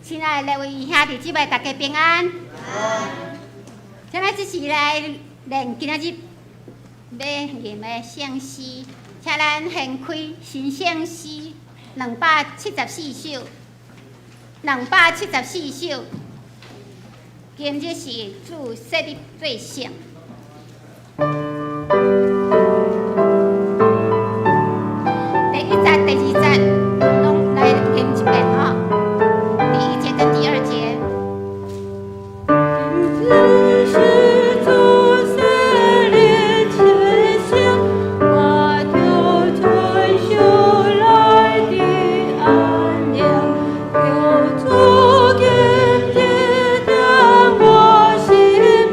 親愛的列位兄弟姊妹，大家平安。請咱這時來練今仔日欲吟的聖詩，請咱掀開新聖詩274首，274首。今日是主設立做聖。第一節、第二節，攏來吟一遍吼。第一節跟第二節。今日是主設立的聖，我求傳授來的安寧，求主今日踮我心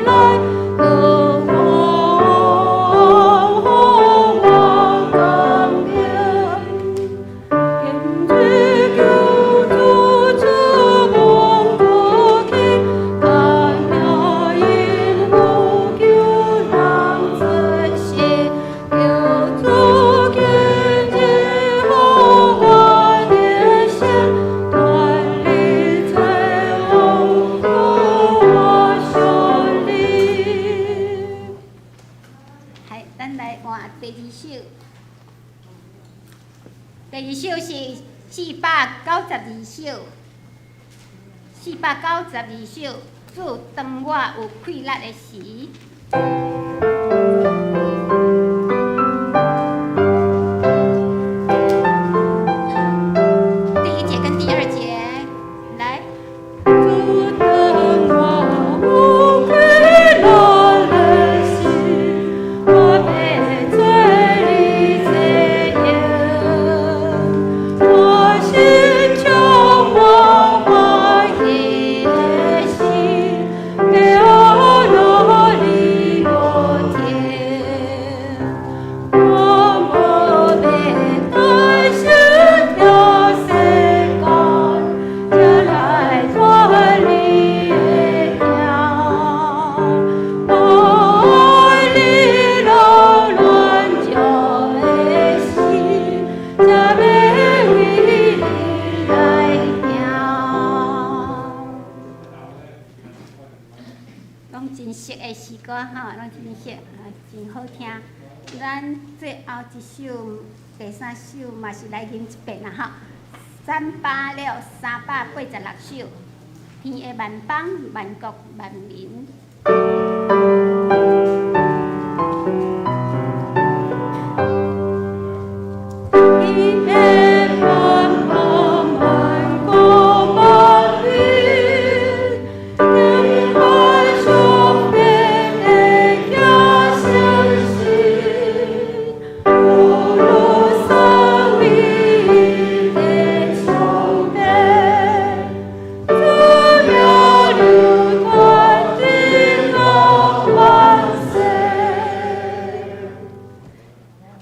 內，予我予我光明。今日求主賜望過去，感謝因有救人出世，求主今日予我得勝，脫離罪惡，予我勝利。係，咱來換第二首。第二首是492首，492首，主當我有氣力的時。第一節跟第二節，來。主當我有氣力的時，我欲做你的榮，我心充滿歡喜的心，欲努力無停。我無欲擔心這世間，才來傳你的行。我愛你擾亂情的心，才欲為你來行。攏真熟的詩歌吼，攏真熟，啊，真好聽。咱最後一首、第三首嘛是來吟一遍啦吼。386、386首，天的萬邦、萬國、萬民。天的萬邦萬國萬民，敬拜上帝的子誠實，耶路撒冷的上帝，主名流傳直到萬世。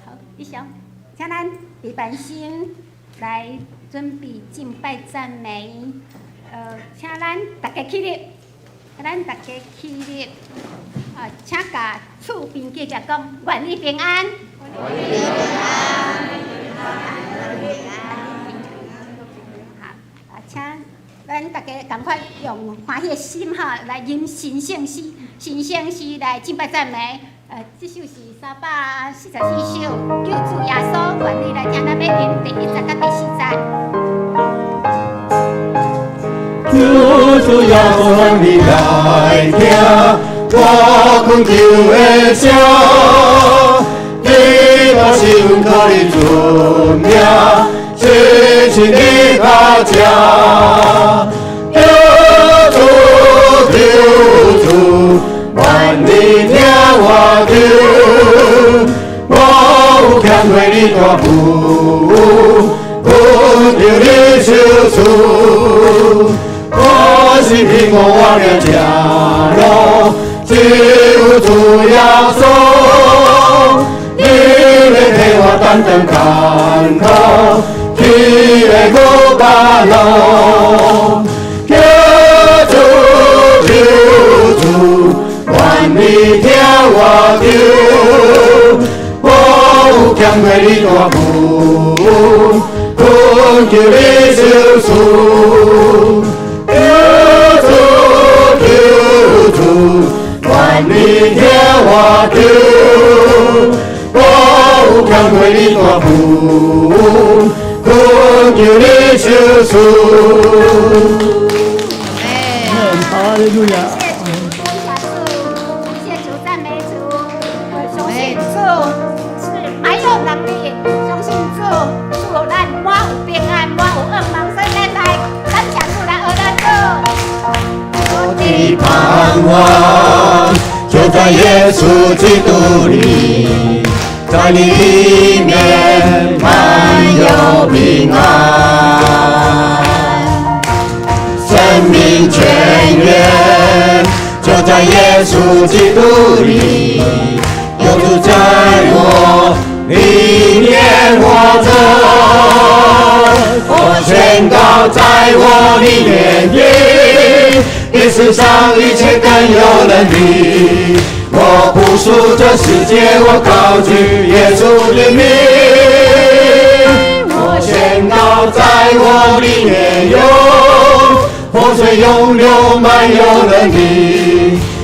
好，以上，請咱預備心來準備敬拜讚美。請咱大家起立，咱大家起立。啊，請共厝邊隔壁講，願你平安。願你平安。好，啊，請咱大家仝款用歡喜的心吼來吟新聖詩，新聖詩來敬拜讚美。這首是344首，救主耶穌，願你來聽，咱欲吟第一節佮第四節。求主耶穌，你來聽我懇求的聲，你若是阮靠你尊名，親親你腳正。求主，求主，願你聽我求，我有欠過你大父，懇求你赦恕。我是貧無我的正路，只有主耶穌，你來替我擔當艱苦，去的無巴路。求主，求主，願你聽我求，我有欠過你大父，懇求你赦恕。求懇求你赦恕。哈利路亞。謝主，感謝主，感謝主，讚美主。我相信主是蠻有能力，相信主，主予咱滿有平安，滿有向望，所以咱來感謝主，來學咱主。我的盼望就在耶穌基督裡，在你裡面滿有平安，生命泉源就在耶穌基督裡，有主在我裡面活著，我宣告在我裡面的，比世上一切更有能力。我不屬這世界，我高舉耶穌的名。我宣告在我裡面有活水湧流，滿有能力。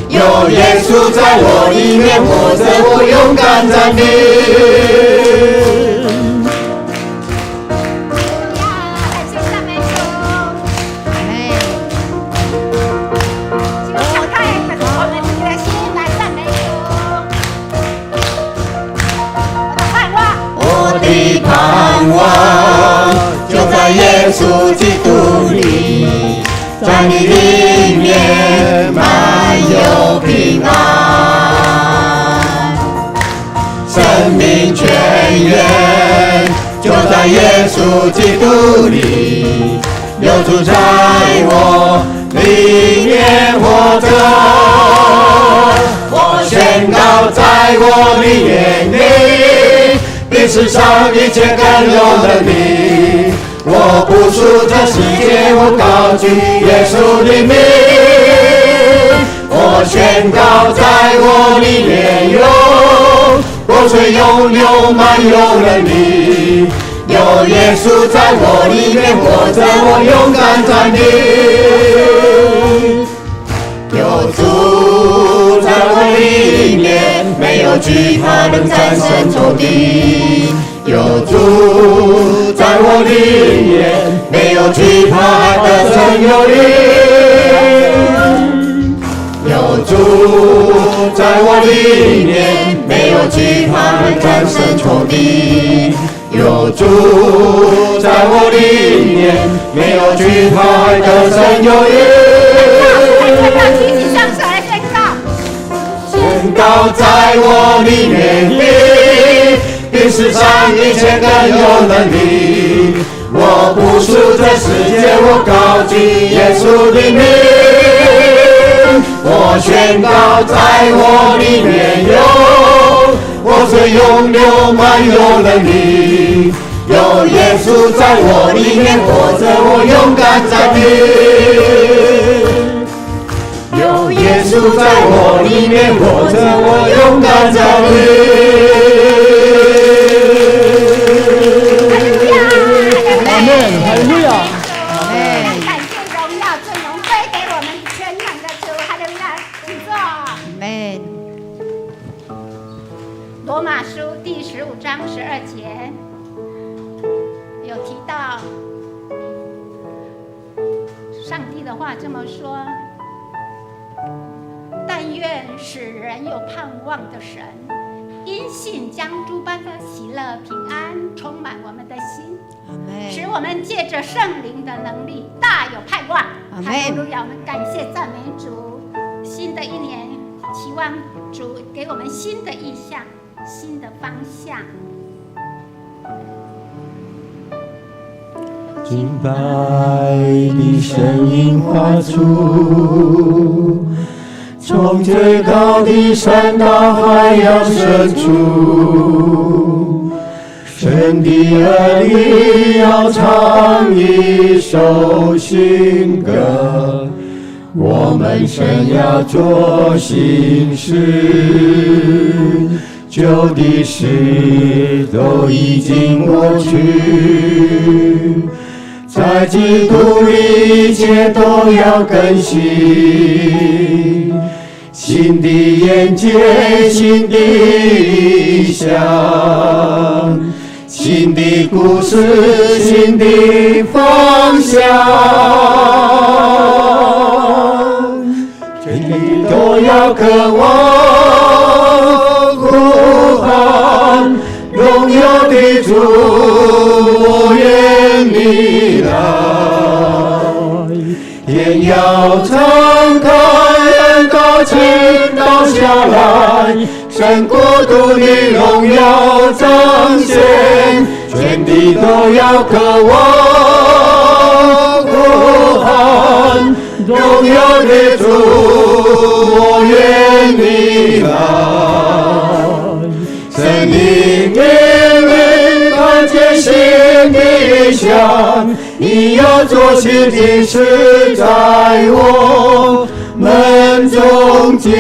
有耶穌在我裡面活著，我勇敢站立。呀，感謝讚美主。請敞開我們自己的心來讚美主。我的盼望，我的盼望就在耶穌基督裡，在你裡面滿有平安，生命泉源就在耶穌基督裡，有主在我裡面活著，我宣告在我裡面的，比世上一切更有能力。我不屬這世界，我高舉耶穌的名。我宣告在我裡面有活水湧流，滿有能力。有耶穌在我裡面活著，我勇敢站立。有主在我裡面，沒有懼怕，能戰勝仇敵。有主在我裡面，沒有懼怕，得勝有餘。有主在我裡面，沒有懼怕，能戰勝仇敵。有主在我裡面，沒有懼怕，得勝有餘。舉起雙手來宣告。宣告在我裡面的，比世上一切更有能力。我不屬這世界，我高舉耶穌的名。我宣告在我裡面有活水湧流，滿有能力。有耶穌在我裡面活著，我勇敢站立。有耶穌在我裡面活著，我勇敢站立。哈利路亞，阿門，哈利路亞。感謝榮耀尊榮歸給我們全能的主，哈利路亞，請坐。阿門。羅馬書第15章12節有提到，上帝的話這麼說：但願使人有盼望的神，因信將諸般的喜樂平安充滿我們的心，阿門。使我們借着聖靈的能力大有盼望。阿門。哈利路亞！我們感謝讚美主。新的一年，期望主給我們新的異象、新的方向。敬拜的聲音發出，從最高的山到海洋深處，神的兒女要唱一首新歌，我們神要做新事，舊的事都已經過去，在基督裡一切都要更新，新的眼界，新的異象，期新的故事，新的方向，全地都要渴望呼喊荣耀的主，我愿你來。天要敞開，恩膏傾倒下來，神國度的榮耀彰顯，全地都要渴望呼喊榮耀的主，我願你來。聖靈引領看見新的異象，你要做新的事在我們中間。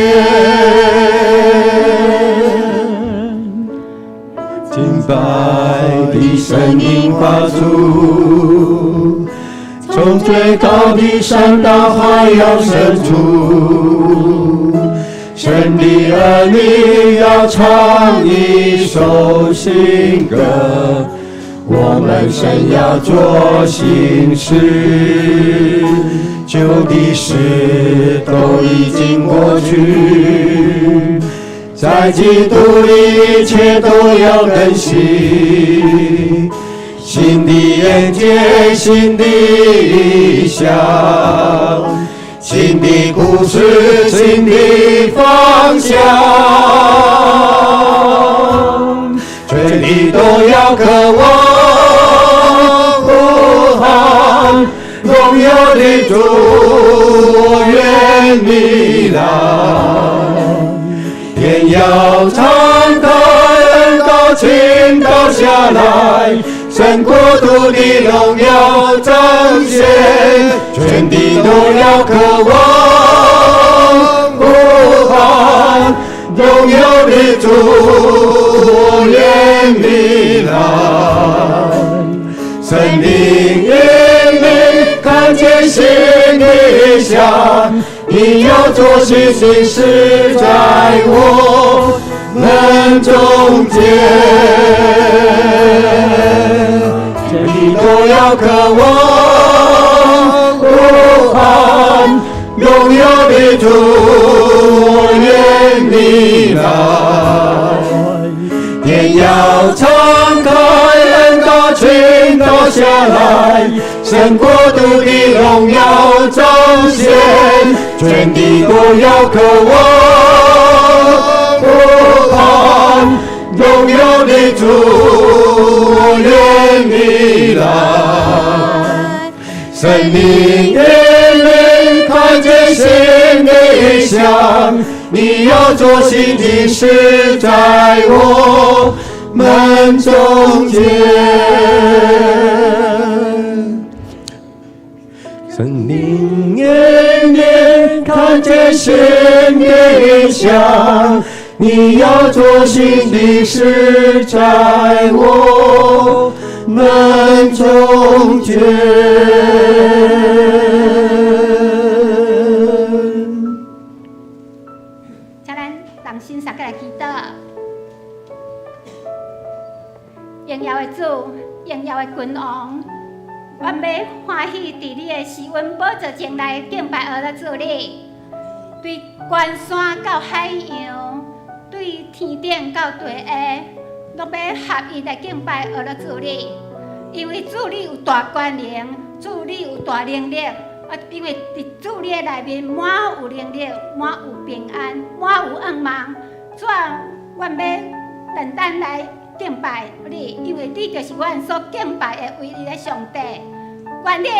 敬拜的聲音發出，從最高的山到海洋深處，神的兒女要唱一首新歌，我們神要做新事，舊的事都已經過去，在基督裡一切都要更新，新的眼界，新的異象，新的故事，新的方向，全地都要渴望呼喊榮耀的主，我願你來。天要敞開，恩膏傾倒下來，神國度的榮耀彰顯，全地都要渴望呼喊榮耀的主，我願你來。聖靈引領看見新的異象，你要做新的事在我們中間，全地都要渴望呼喊榮耀的主，我願你來。天要敞開，恩膏傾倒下來，神國度的榮耀彰顯，全地都要渴望呼喊榮耀的主，我願你來。聖靈引領看見新的異象，你要做新的事在我們中間。聖靈引領看見新的異象，你要做新的事在我們中間。請咱同心相佮來祈禱。榮耀的主，榮耀的君王，阮欲歡喜佇你的施恩寶座前來敬拜阿樂主你。對關山到海洋，對天頂到地下，攏欲合一來敬拜阿樂主你。因為主你有大權能，主你有大能力。啊，因為佇主你的內面滿有能力，滿有平安，滿有向望。主啊，阮欲單單來敬拜你，因為你就是阮所敬拜的唯一的上帝。願你的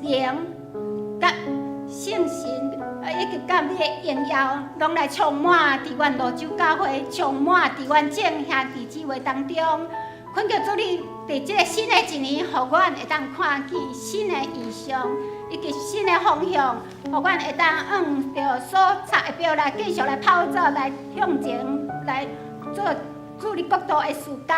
靈佮聖神，以及佮你的榮耀，攏來充滿佇阮蘆洲教會，充滿佇阮眾兄弟姊妹當中。懇求主你佇這个新的一年，予阮會當看見新的異象，以及新的方向，予阮會當按著所插的標來繼續來跑走，來向前來做主你國度的事工。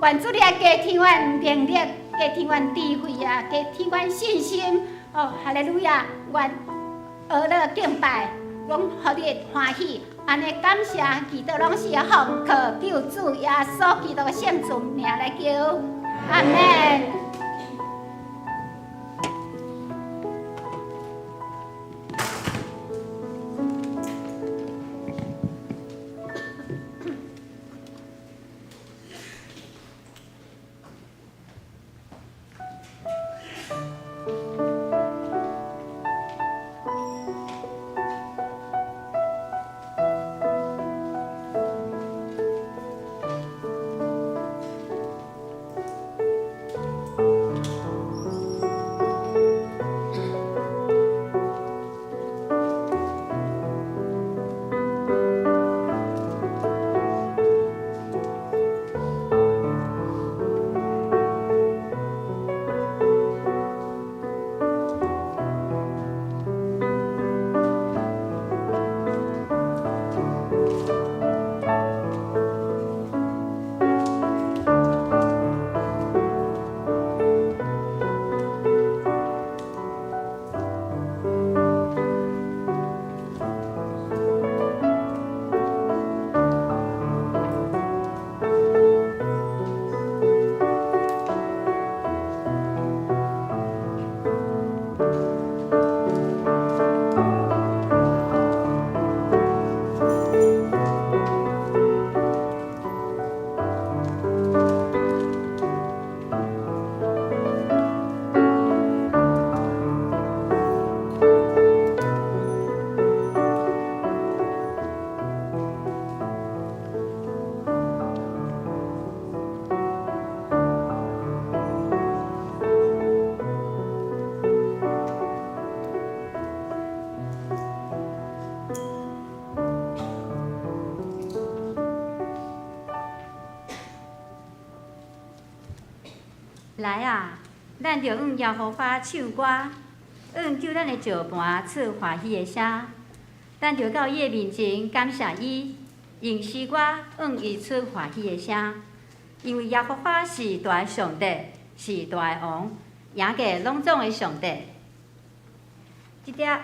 願主你來加添阮能力，加添阮智慧啊，加添阮信心。哦，哈利路亞！願阿樂敬拜，攏予你歡喜。按呢感謝祈禱攏是奉靠救主耶穌基督的聖尊名來求，阿們。來啊，咱著向耶和華唱歌，向救咱的石磐出歡喜的聲。咱著到伊的面前感謝伊，用詩歌向伊出歡喜的聲。因為耶和華是大的上帝，是大的王，贏過攏總的上帝。這點，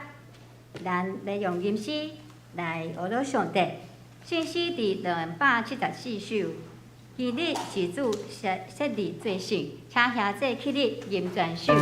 咱來用吟詩來學樂上帝。聖詩佇274首。今日是主設設立做聖，請兄弟起立吟全首。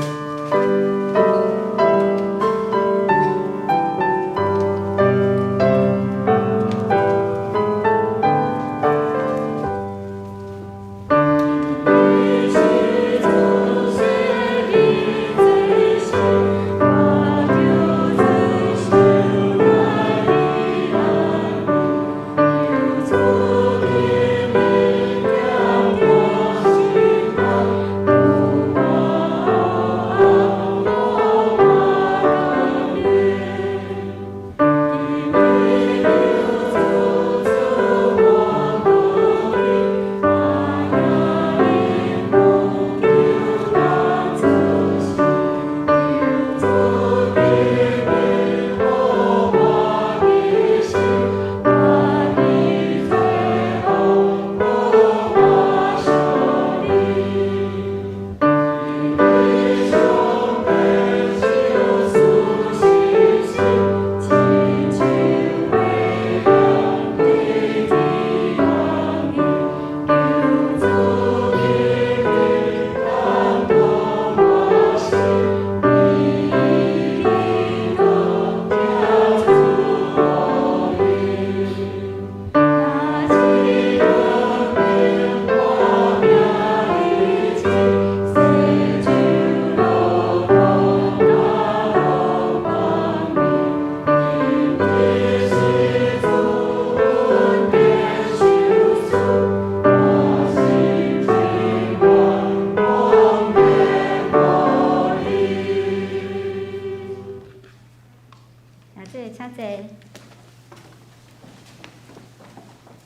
請坐。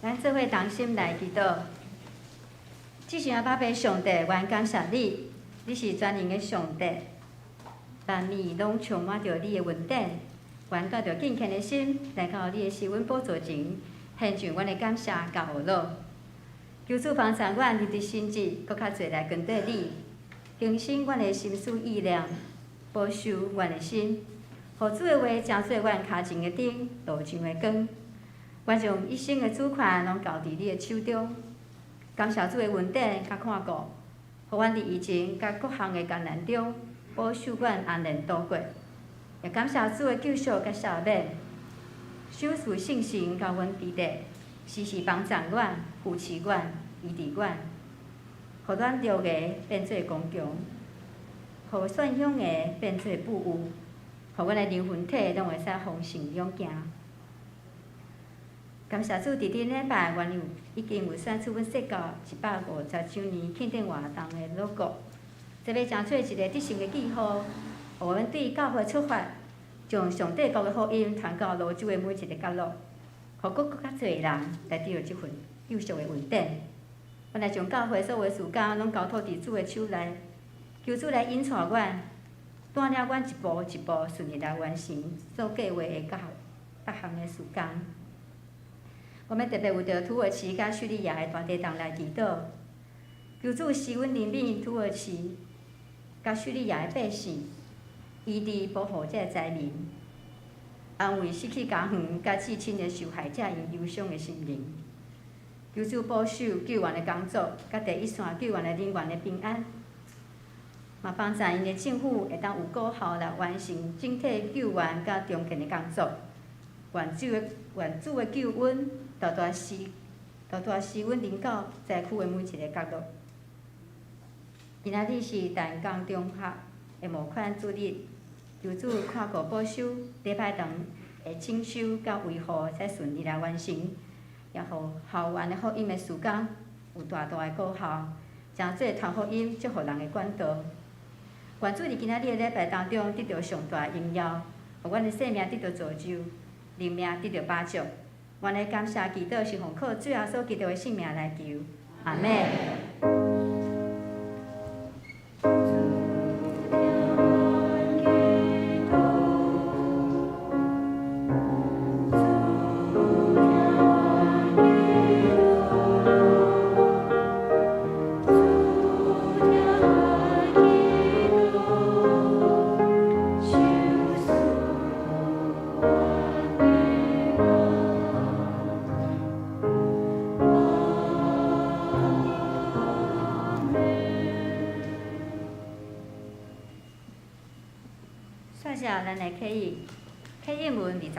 咱做伙同心來祈禱。至聖阿爸父上帝，阮感謝你，你是全能的上帝，萬物攏充滿著你的恩典。阮帶著敬虔的心來到你的施恩寶座前，獻上阮的感謝佮學樂。求主幫助阮，認得心志，閣較濟來跟綴你，更新阮的心思意念，保守阮的心，予主的話成做阮跤前的燈，路上的光。阮將一生的主權攏交佇你的手中，感謝主的恩典佮看顧，予阮佇疫情佮各項的艱難中，保守阮安然度過。也感謝主的救贖佮赦免，賞賜聖神佮阮佇咧，時時幫助阮、扶持阮、醫治阮，予咱弱的變做剛強，予散鄉的變做富有，予阮的靈魂體攏會使豐盛勇健。感謝主，佇頂禮拜，阮有已經有選出阮釋教150週年慶典活動的 logo，這欲成做一个得勝的記號，予阮對教會出發，將上帝國的福音傳到蘆洲的每一个角落，予閣閣較濟人來得著這份救贖的恩典。阮來將教會所有的事工攏交託佇主的手內，求主來引帶阮，帶領阮一步一步順利來完成所計畫的各項各項的事工。我們特別為著土耳其佮敘利亞的大地震來祈禱，求主施恩憐憫土耳其佮敘利亞的百姓，醫治保護這个災民，安慰失去家園佮至親的受害者𪜶憂傷的心靈。求主保守救援的工作，佮第一線救援的人員的平安，嘛幫助𪜶的政府會當有果效來完成整體救援佮重建的工作。願主的救恩大大施大大施阮臨到災區的每一个角落。今仔日是淡江中學的募款主日，求主看顧保守，禮拜堂的整修佮維護才順利來完成，也予校園的福音的事工有大大的果效，成做傳福音祝福人的管道。願主佇今仔日的禮拜當中得著上大的榮耀，予阮的生命得著造就，靈命得著飽足。阮的感謝祈禱是奉靠主耶穌基督的聖名來求，阿們。煞接咱來啟應，啟應文29，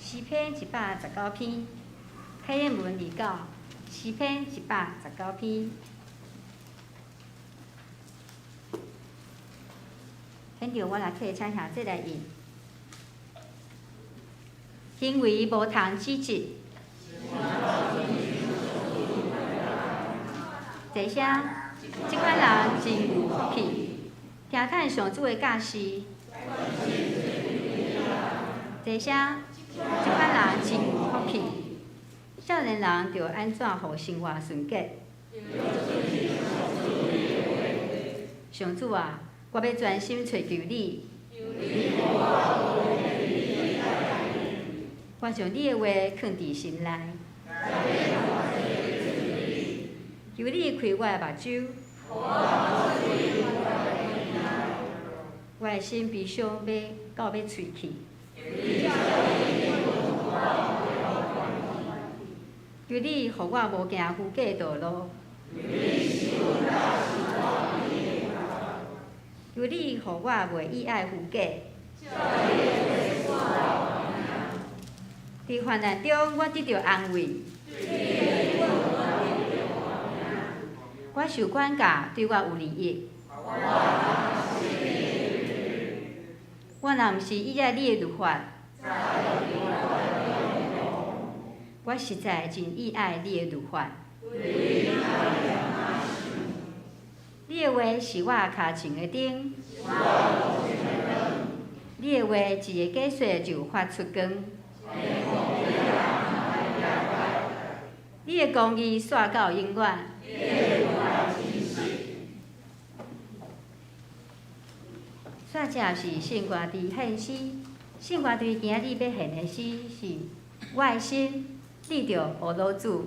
詩篇119篇，啟應文29，詩篇119篇。現場我來請兄弟來印，行為無通指責。坐聲，這款人真有福氣。聽趁上主的教示，坐聲，這款人真有福氣。少年人著按怎予生活順潔？上主啊，我欲專心揣求你。我將你的話囥佇心內。求你開我的目睭。我的心悲傷欲到欲碎去。求你予我無行虛假道路。求你予我袂意愛虛假。佇患難中，我得著安慰。我受管教對我有利益。我若毋是意愛你的律法，我實在真意愛你的律法。你的話是我跤前的燈，你的話一个解說就發出光。你的公義煞到永遠。煞接是聖歌隊獻詩，聖歌隊今仔日欲獻的詩是《我的心立著呵咾主》。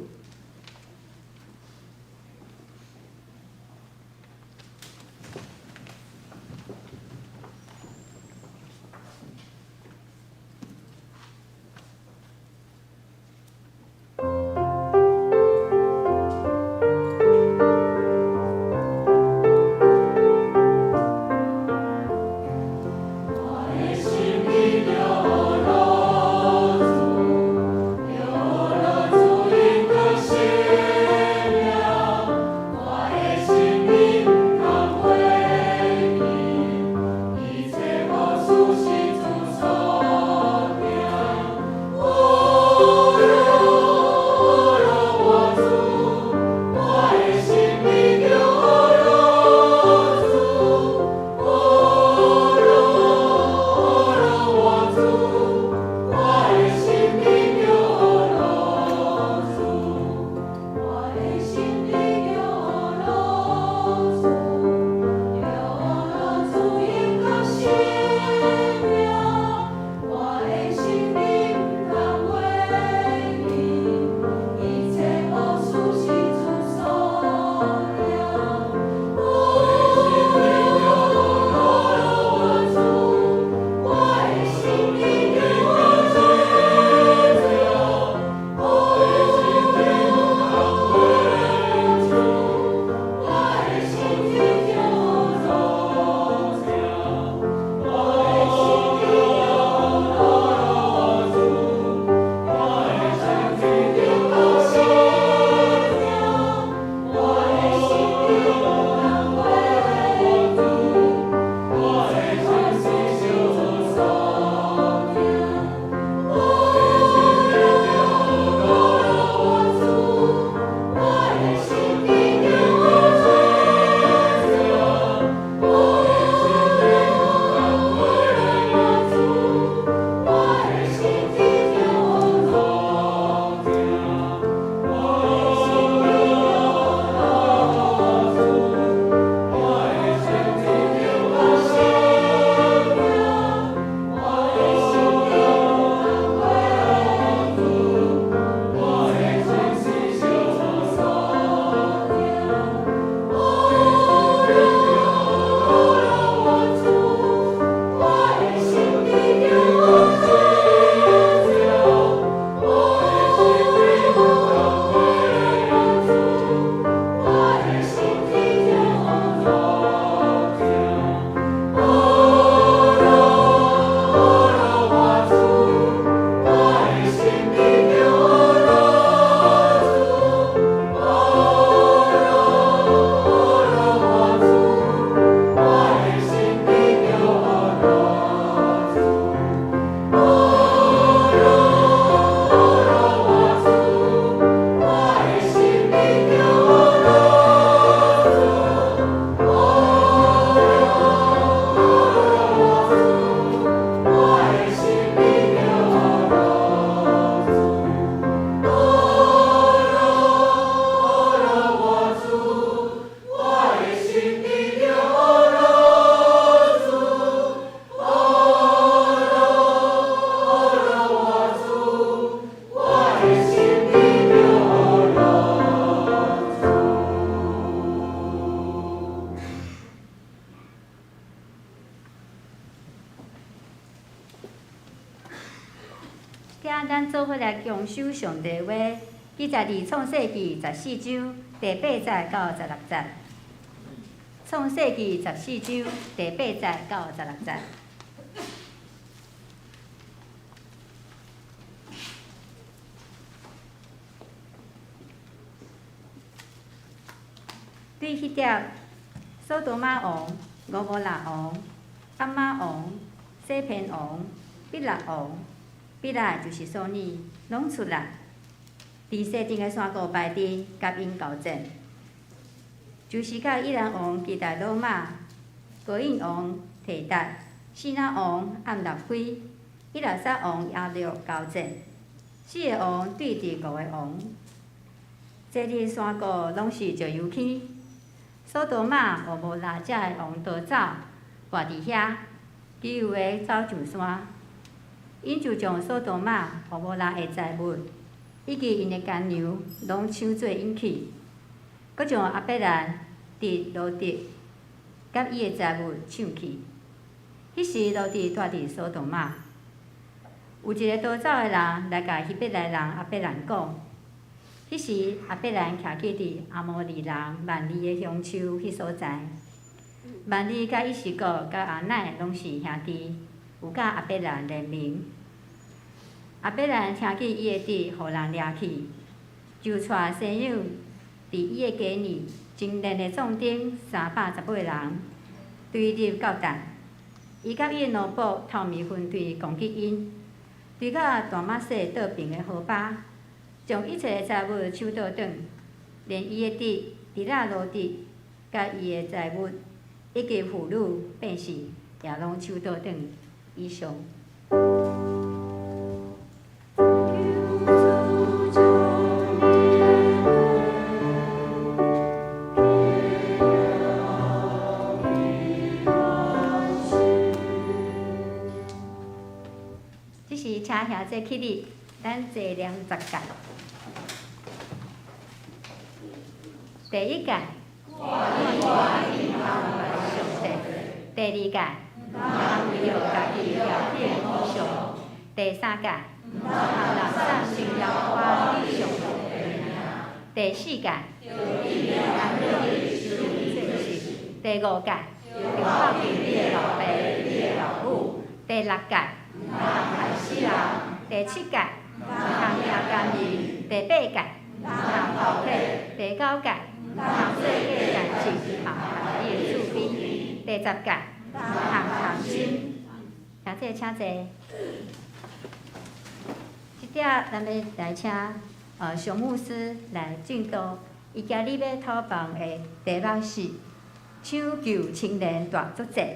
請咱做伙來共守上帝話，記載佇創世記十四章第八節到十六節。創世記十四章第八節到十六節。對彼碟，所多瑪王、蛾摩拉王、暗瑪王、洗便王、比辣王，比辣就是索爾，攏出來，佇西定的山谷排陣，佮𪜶交戰。就是佮以蘭王基大羅瑪、哥印王提達、示拿王暗立非、以拉撒王亞略交戰。四个王對佇五个王，坐佇山谷攏是石油坑。所多瑪、蛾摩拉遮个王逃走，蹛佇遐，其餘的走上山。𪜶就將所多瑪、蛾摩拉的財物，以及𪜶的干牛，攏搶做𪜶去。閣將亞伯蘭侄羅得佮伊的財物搶去。彼時羅得住佇所多瑪，有一个逃走的人來共希伯來人亞伯蘭講。彼時亞伯蘭徛起佇阿摩利人幔利的橡樹彼所在。幔利佮以實各佮亞乃攏是兄弟，有佮亞伯蘭聯名。亞伯蘭聽見伊的侄予人掠去，就帶生養佇伊的家裡精練的壯丁318人，追入到但。伊佮伊的奴僕透明分隊攻擊𪜶，追到大馬色倒爿的何巴，將一切的財物搶倒轉，連伊的侄侄仔羅得佮伊的財物，以及婦女百姓，也攏搶倒轉。以上。這時請兄弟起立，咱坐念十誡。第一誡，上帝；第二誡，毋通為著家己調整偶像；第三誡，毋通垃圾神耶和華你上帝的名；第四誡，第五誡，著孝敬你的老爸、你的老母；第六誡，毋通害死人；第七誡，毋通行姦淫；第八誡，毋通偷竊；第九誡，毋通做假見證，陷害你的厝邊；第十誡，毋通貪心。兄弟，請坐。這下咱欲來請熊牧師來證道。伊今日欲討論的題目是搶救青年大作戰。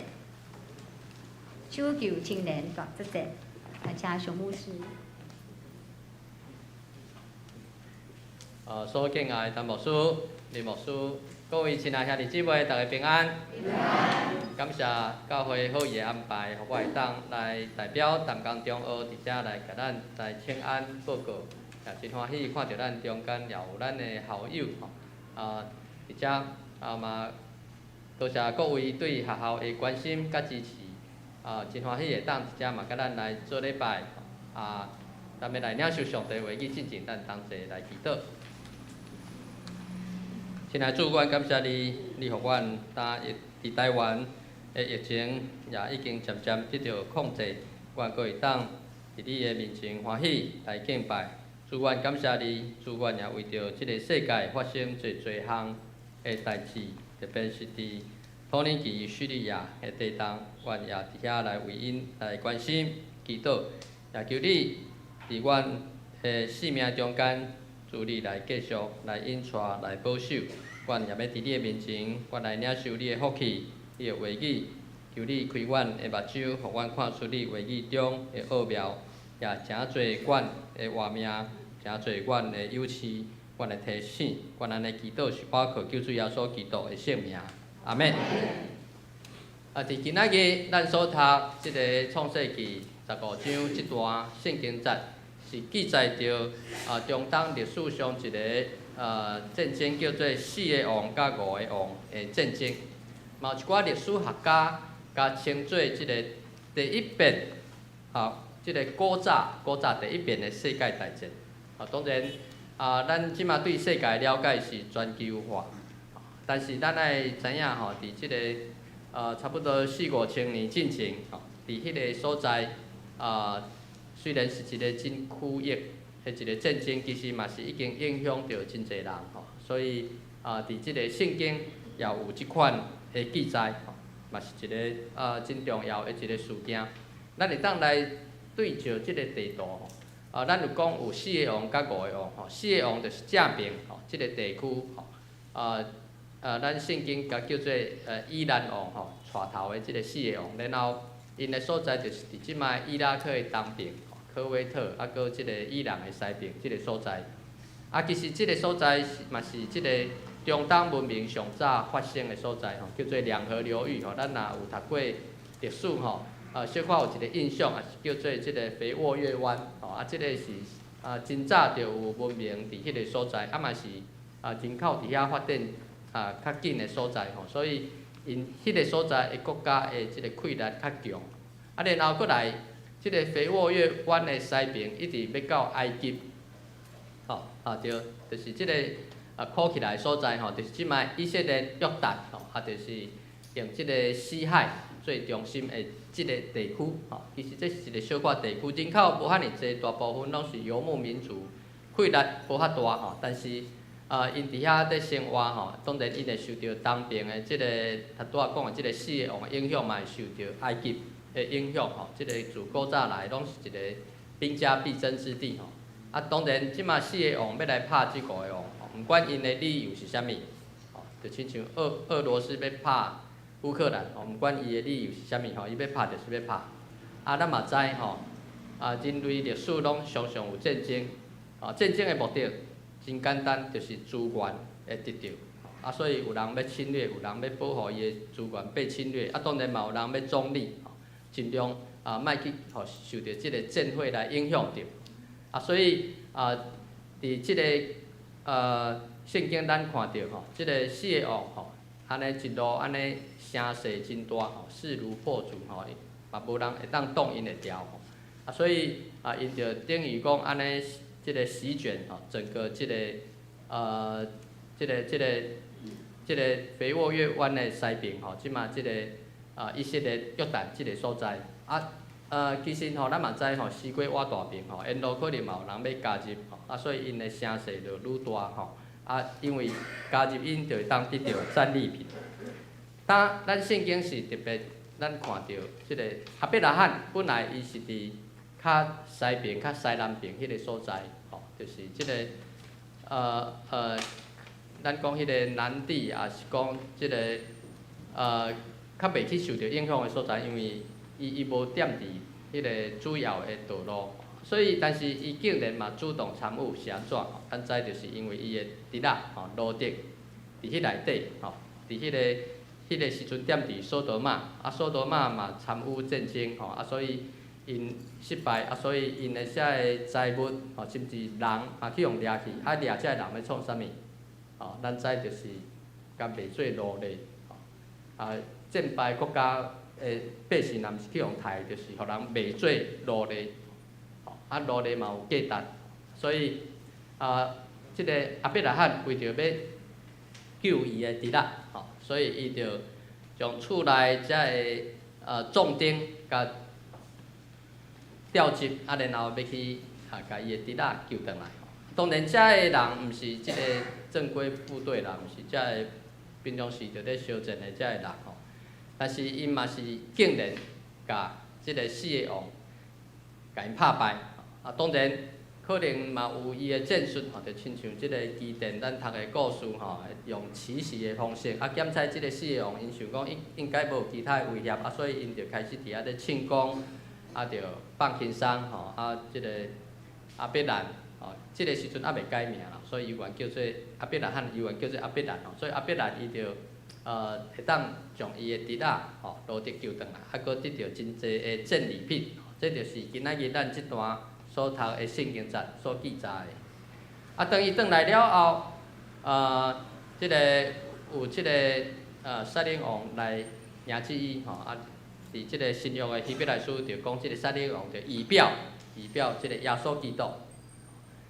搶救青年大作戰，來請熊牧師。所敬愛的陳牧師、林牧師，各位親愛兄弟姊妹，大家平安。平安。感謝教會好意的安排，予我會當來代表淡江中學佇遮來共咱來請安報告，也真歡喜看著咱中間也有咱的校友吼，佇遮嘛多謝各位對學校的關心佮支持，真歡喜會當佇遮嘛佮咱來做禮拜，咱欲來領受上帝話語進前，咱同齊來祈禱。親愛主，阮感謝你，你予阮今日佇台灣的疫情也已經漸漸得著控制，阮閣會當佇你的面前歡喜來敬拜。主，阮感謝你，主，阮也為著這个世界發生濟濟項的代誌，特別是佇土耳其、敘利亞的地動，阮也佇遐來為𪜶來關心、祈禱，也求你佇阮的性命中間，主你來繼續來引帶、來保守。阮也欲佇你的面前，阮來領受你的福氣、你的話語，求你開阮的目睭，予阮看出你話語中的奧妙，也成做阮的活命，成做阮的勇士，阮的提醒。阮按呢祈禱是倚靠救主耶穌基督的聖名，阿們。佇今仔日咱所讀這个創世記十五章這段聖經節，是記載著中東歷史上一个戰爭叫做四个王佮五个王的戰爭。嘛有一寡歷史學家共稱做這个第一遍這个古早古早第一遍的世界大戰。當然啊，咱這馬對世界了解是全球化，但是咱愛知影吼，佇這个差不多四五千年進前，吼，佇彼个所在啊，雖然是一个真區域的一个戰爭，其實嘛是已經影響著真濟人吼，所以啊，佇這个聖經也有這款的記載，吼，嘛是一个真重要的一个事件。咱會當來對照這个地圖吼，啊，咱有講有四个王佮五个王吼，四个王就是正爿吼，這个地區吼，咱聖經共叫做以攔王吼，帶頭的這个四个王，然後𪜶的所在就是佇這擺伊拉克的東爿，科威特，啊，閣這个伊朗的西爿這个所在。啊，其實這个所在是嘛是這个中東文明上早發生的所在吼，叫做兩河流域吼。咱若有讀過歷史吼，小可有一個印象，也是叫做這个肥沃月灣吼。啊，這個是啊，真早就有文明佇彼个所在，啊嘛是啊人口佇遐發展啊較緊的所在吼，所以𪜶彼个所在的國家的這個氣力較強。啊，然後閣來這个肥沃月灣的西爿，一直欲到埃及，吼啊對，就是這个啊箍起來的所在吼，就是這擺以色列、約旦吼，啊就是用這个死海做中心的這个地區吼。其實這是一个小可地區，人口無遐爾濟，大部分攏是游牧民族，氣力無遐大吼，但是啊，𪜶佇遐咧生活吼，當然𪜶會受著東爿的這個頭拄仔講的這个四个王的影響，嘛會受著埃及的影響吼。這個自古早來攏是一個兵家必爭之地吼。啊，當然這馬四个王欲來拍這五个王，毋管𪜶的理由是啥物，吼，就親像俄羅斯欲拍烏克蘭，吼，毋管伊的理由是啥物吼，伊欲拍就是欲拍。啊，咱嘛知吼，啊，人類歷史攏常常有戰爭，啊，戰爭的目的真簡單，就是資源會得著，啊，所以有人欲侵略，有人欲保護伊的資源被侵略，啊，當然嘛有人欲中立，盡量啊，莫去予受著這个戰火來影響著。啊，所以啊，佇這个聖經咱看著吼，這个四个王吼，按呢一路按呢聲勢真大吼，勢如破竹吼，嘛無人會當擋𪜶會牢吼。啊，所以啊，𪜶就等於講按呢，這个席捲吼，整個這个這个這個這个肥沃月灣的西爿吼，這馬這個啊以色列約旦這个所在啊，其實吼，咱嘛知吼，西瓜倚大爿吼，沿路可能嘛有人欲加入吼，啊，所以𪜶的聲勢就愈大吼，啊，因為加入𪜶就會當得著戰利品。當咱聖經是特別，咱看著這个亞伯拉罕本來伊是佇較西爿、較西南爿彼个所在，吼，就是這个咱講彼个南地，也是講這个較袂去受著影響的所在，因為伊無踮佇彼個主要的道路，所以但是伊竟然嘛主動參與，是按怎？咱知就是因為伊的侄仔吼羅得佇彼內底吼，佇彼個時陣踮佇索多瑪，啊索多瑪嘛參與戰爭吼，啊所以𪜶失敗，啊所以𪜶的遮个財物吼，甚至人嘛去予掠去，啊掠遮个人欲創啥物？吼，咱知就是共賣做奴隸，吼，啊戰敗國家的百姓若毋是去予刣，就是予人賣做奴隸，吼，啊奴隸嘛有價值，所以啊，這个亞伯拉罕為著欲救伊的侄仔，吼，所以伊就將厝內遮个壯丁共調集，啊，然後欲去啊，共伊的侄仔救轉來。當然，遮个人毋是這个正規部隊啦，毋是遮个平常時就咧相戰的遮个人吼。但是𪜶嘛是竟然共這个四个王共𪜶拍敗。啊，當然可能嘛有伊的戰術吼，就親像這个基甸咱讀的故事吼，用奇襲的方式，啊，檢測這个四个王，𪜶想講應該無其他的威脅，啊，所以𪜶就開始佇遐咧慶功，啊，就放輕鬆吼，啊，這个亞伯蘭吼，這个時陣猶未改名啦，所以猶原叫做亞伯拉罕，猶原叫做亞伯蘭吼，所以亞伯蘭伊就會當將伊的侄仔吼羅得救轉來，啊，閣得著真濟的戰利品，這就是今仔日咱這段所讀的聖經節所記載的。啊，當伊轉來了後，這个有這个撒冷王來迎接伊吼，啊，佇這个新約的希伯來書就講這个撒冷王就預表預表這个耶穌基督。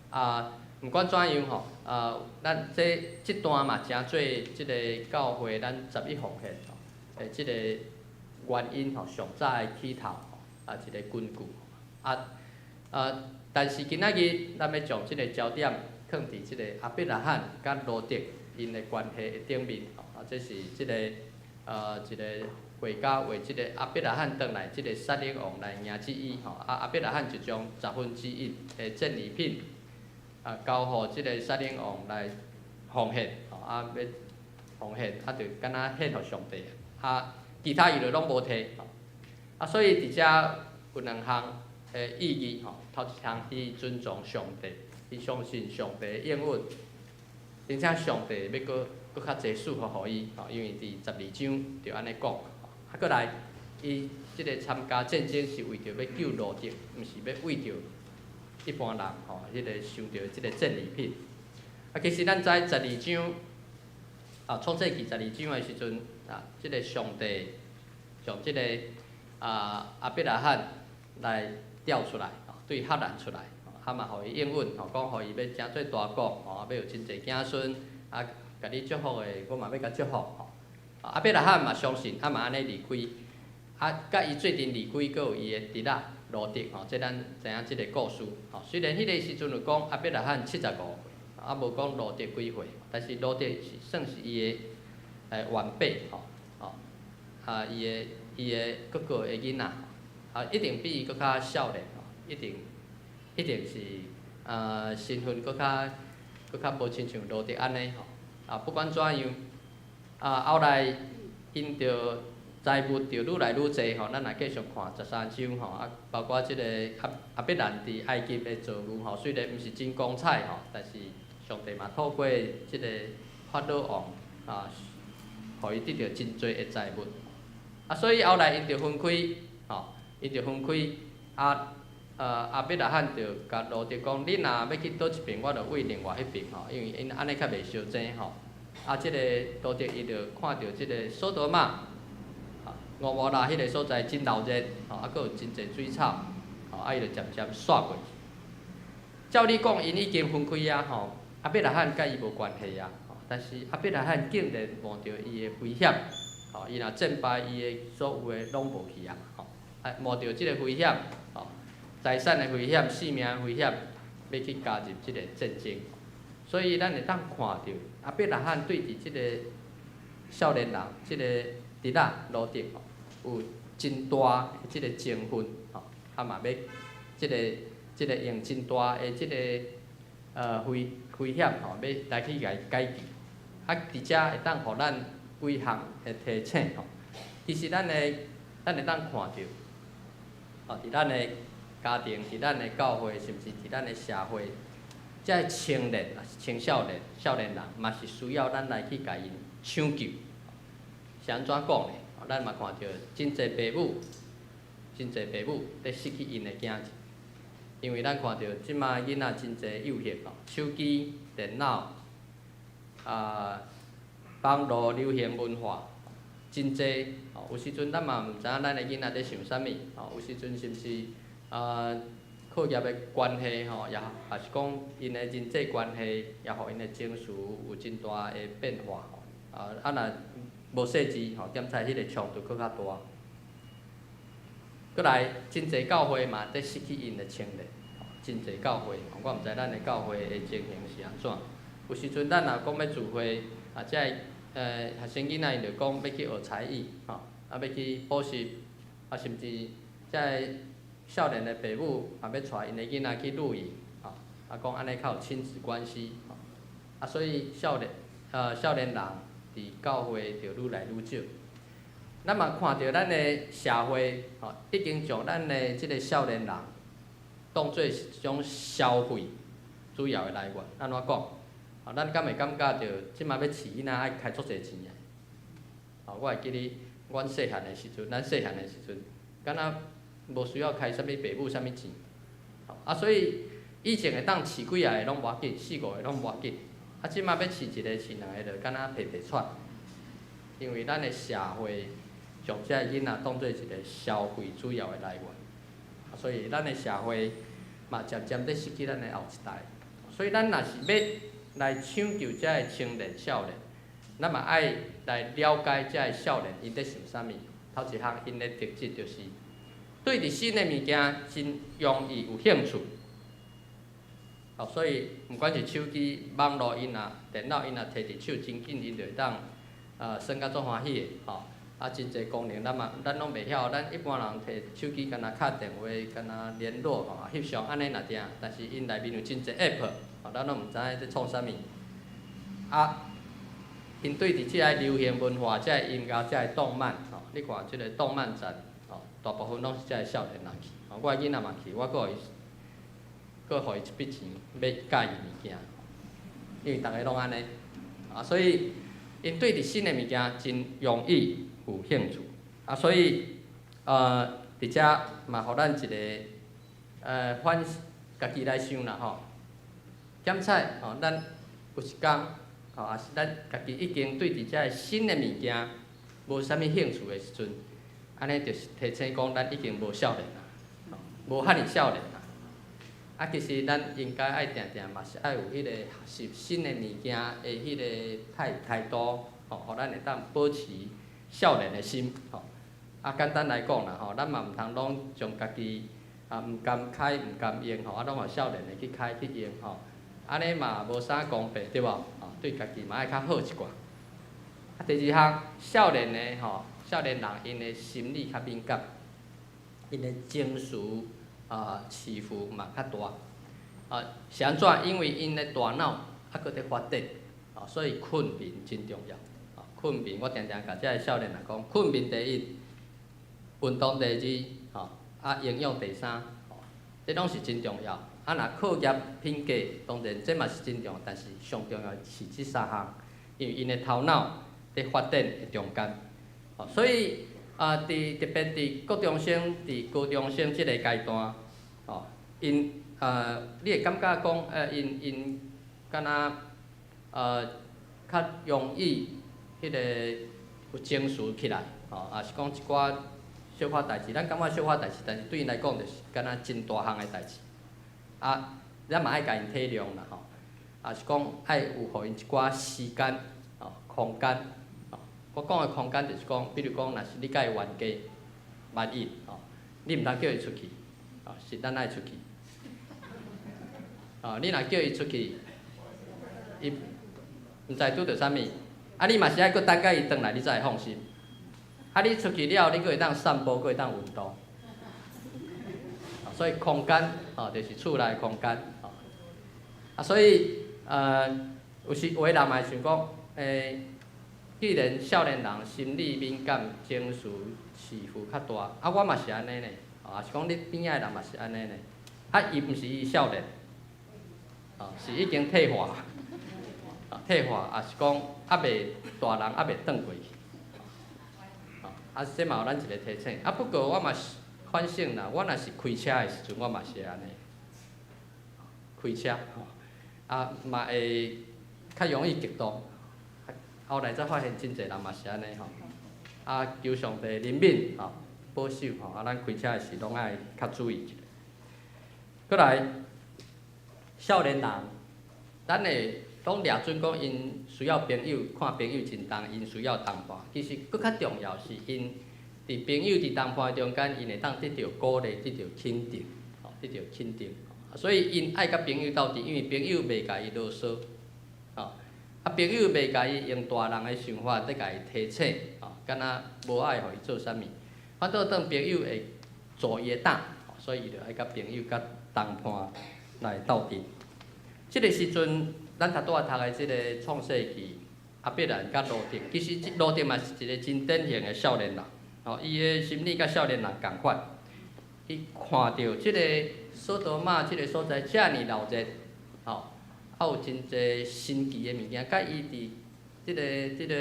啊，毋管怎樣吼，啊，咱這這段嘛誠做這个教會咱十一奉獻吼，的這个原因吼，上早的起頭吼，啊，一个根據。啊啊，但是今仔日咱欲將這个焦點放佇這个亞伯拉罕佮羅得𪜶的關係的頂面吼，啊，這是這个一个畫家畫這個亞伯拉罕轉來這个撒冷王來迎接伊吼，啊，亞伯拉罕就將十分之一的戰利品啊交予這个撒冷王來奉獻，吼，啊，欲奉獻，啊，就敢若獻予上帝，啊，其他伊就攏無提，吼，啊，所以佇遮有兩項的意義吼，頭一項伊尊重上帝，伊相信上帝的應允，並且上帝欲閣閣較濟賜福予伊，吼，因為佇十二章就按呢講，啊，閣來，伊這个參加戰爭是為著欲救羅得，毋是欲為著一般人吼，彼个想著這个戰利品。啊，其實咱知十二章，啊，創世記十二章的時陣，啊，這个上帝將這个啊亞伯拉罕來調出來，對哈蘭出來，啊嘛予伊應允，吼，講予伊欲成做大國，吼，欲有真濟子孫，啊，共你祝福的，我嘛欲共祝福，吼。亞伯拉罕嘛相信，啊嘛按呢離開，啊，佮伊做陣離開，閣有伊的侄仔羅得，吼，這咱知影這个故事，吼。雖然彼个時陣有講亞伯拉罕七十五歲，啊無講羅得幾歲，但是羅得是算是伊的晚輩，吼，吼，啊，伊的伊的哥哥的囡仔，啊，一定比伊閣較少年，吼，一定一定是身份閣較閣較無親像羅得按呢，吼，啊，不管怎樣，啊，後來𪜶著財物就愈來愈濟吼，咱若繼續看十三章吼，啊，包括這个亞亞伯蘭佇埃及的遭遇吼，雖然毋是真光彩吼，但是上帝嘛透過這个法老王啊，予伊得著真濟的財物。啊，所以後來𪜶就分開，吼，𪜶就分開，啊，亞伯拉罕就共羅得講，你若欲去佗一爿，我就為另外彼爿吼，因為𪜶按呢較袂相爭吼。啊，這个羅得伊就看著這个所多瑪、啊，蛾摩拉彼个所在真鬧熱，吼，啊，閣有真濟水草，吼，啊，伊就漸漸徙過去。照理講，𪜶已經分開啊，吼，亞伯拉罕佮伊無關係啊，吼，但是亞伯拉罕竟然冒著伊的危險，吼，伊若戰敗，伊的所有的攏無去啊，吼，啊，冒著這个危險，吼，財產的危險、性命的危險，欲去加入這个戰爭。所以咱會當看著亞伯拉罕對佇這个少年人，這个侄仔羅得吼，有真大的這个情分，吼，啊嘛欲這个這个用真大的這个危危險吼，欲來去共伊解救。啊，佇遮會當予咱幾項的提醒吼。其實咱的咱會當看著，吼，佇咱的家庭、佇咱的教會，甚至佇咱的社會，這个青年、青少年、少年人，嘛是需要咱來去共𪜶搶救。是按怎講呢？咱嘛看著真濟爸母，真濟爸母咧失去𪜶的囝兒，因為咱看著這馬囡仔真濟誘惑吼，手機、電腦、啊，網路流行文化，真濟吼。有時陣咱嘛毋知影咱的囡仔咧想啥物吼，有時陣是毋是啊？課業的關係吼，也抑是講𪜶的人際關係，也予𪜶的情緒有真大的變化吼。啊啊，若無細緻吼，檢查彼个衝突閣較大。閣來，真濟教會嘛佇失去𪜶的青年，真濟教會，我毋知咱的教會的情形是按怎。有時陣咱若講欲聚會，啊，這个學生囡仔𪜶就講欲去學才藝，吼，啊，欲去補習，啊，甚至這个少年的爸母也欲帶𪜶的囡仔去露營，吼，啊，講按呢較有親子關係，吼，啊，所以少年少年人佇教會就愈來愈少。咱嘛看著咱的社會，吼，已經將咱的這个少年人當做是一種消費主要的來源。按怎講？啊，咱敢會感覺著這馬欲飼囡仔愛開足濟錢的？吼，我會記得阮細漢的時陣，咱細漢的時陣，敢若無需要開啥物爸母啥物錢。啊，所以以前會當飼幾仔个攏無要緊，四五个攏無要緊。啊，這馬欲飼一个、飼兩个，就敢若皮皮喘。因為咱的社會將這个囡仔當做一個消費主要的來源。所以咱的社會嘛漸漸咧失去咱的後一代。所以咱若是欲來搶救這个青年少年，咱嘛愛來了解這个少年𪜶咧想啥物。頭一項，𪜶的特質就是對佇新的物件真容易有興趣。哦，所以毋管是手機、網路，𪜶若電腦，𪜶若提佇手真緊，𪜶就會當耍甲足歡喜的吼。啊，真濟功能咱嘛，咱攏袂曉。咱一般人提手機，干焦敲電話，干焦聯絡吼，翕相按呢爾定。但是𪜶內面有真濟 app，吼，咱攏毋知影咧創啥物。啊，𪜶對佇這个流行文化、這个音樂、這个動漫，吼，你看這个動漫展，吼，大部分攏是這个少年人去。吼，我的囡仔嘛去，我閣予伊，閣予伊一筆錢買喜歡的物件，因為逐个攏按呢。啊，所以𪜶對佇新的物件真容易有興趣。啊，所以佇遮嘛，予咱一个反家己來想啦吼，檢採吼，咱有一工吼，抑是咱家己已經對佇遮个新的物件無啥物興趣的時陣，按呢就是提醒講咱已經無少年啊，無遐爾少年啊。啊，其實咱應該愛定定嘛是愛有彼個學習新的物件的彼個態度，吼，予咱會當保持少年的心，吼。啊，簡單來講啦，吼，咱嘛毋通攏將家己啊毋甘開毋甘用，吼，啊攏予少年的去開去用，吼，按呢嘛無啥公平，對無？吼，對家己嘛愛較好一寡。啊，第二項，少年的吼，少年人𪜶的心理較敏感，𪜶的情緒啊起伏嘛較大。啊，是按怎？因為𪜶的大腦猶閣佇發展，啊，所以睏眠真重要。啊，睏眠我定定共這个少年人講，睏眠第一，運動第二，吼，啊，營養第三，吼，這攏是真重要。啊，若課業品格當然這嘛是真重要，但是上重要是這三項，因為𪜶的頭腦佇發展的中間，吼，所以啊，佇特別佇國中生、佇高中生這个階段，吼，𪜶你會感覺講，𪜶𪜶敢若較容易彼個有情緒起來，吼，抑是講一寡小可代誌，咱感覺小可代誌，但是對𪜶來講就是敢若真大項的代誌。啊，咱嘛愛共𪜶體諒啦，吼，抑是講愛有予𪜶一寡時間，吼，空間，吼。我講的空間就是講，比如講，若是你共伊冤家，萬一，吼，你毋通叫伊出去，吼，是咱愛出去。哦，你若叫伊出去，伊毋知拄著啥物，啊，你嘛是愛閣等甲伊轉來，你才會放心。啊，你出去了，你閣會當散步，閣會當運動。所以空間，吼，就是厝內空間，吼。啊，所以有時有的人嘛會想講，既然少年人心理敏感，情緒起伏較大，啊，我嘛是按呢呢，抑是講你邊仔的人嘛是按呢呢，啊，伊毋是伊少年，哦，是已經退化，啊，退化，抑是講猶未大人，猶未轉過去，啊，這嘛予咱一個提醒。啊，不過我嘛是反省啦，我若是開車的時陣，我嘛是按呢，開車吼，啊嘛會較容易激動。後來才發現真濟人嘛是按呢吼，啊，求上帝憐憫吼，保守吼，啊，咱開車的時攏愛較注意一下。閣來，少年人，咱會攏掠準講𪜶需要朋友，看朋友真重，𪜶需要同伴。其實閣較重要是𪜶佇朋友佇同伴中間，𪜶會當得著鼓勵，得著肯定，吼，得著肯定。所以𪜶愛佮朋友鬥陣，因為朋友袂共伊囉嗦，吼，啊，朋友袂共伊用大人的想法咧共伊提醒，吼，敢若無愛予伊做啥物，反倒當朋友會助伊的膽，所以伊就愛佮朋友佮同伴來鬥陣。這个時陣，咱頭拄仔讀的這个創世記，亞伯蘭佮羅得，其實羅得嘛是一個真典型的少年人，吼，伊的心理佮少年人仝款，伊看著這個所多瑪這个所在遮爾鬧熱，吼，啊有真濟新奇的物件，佮伊佇這个這个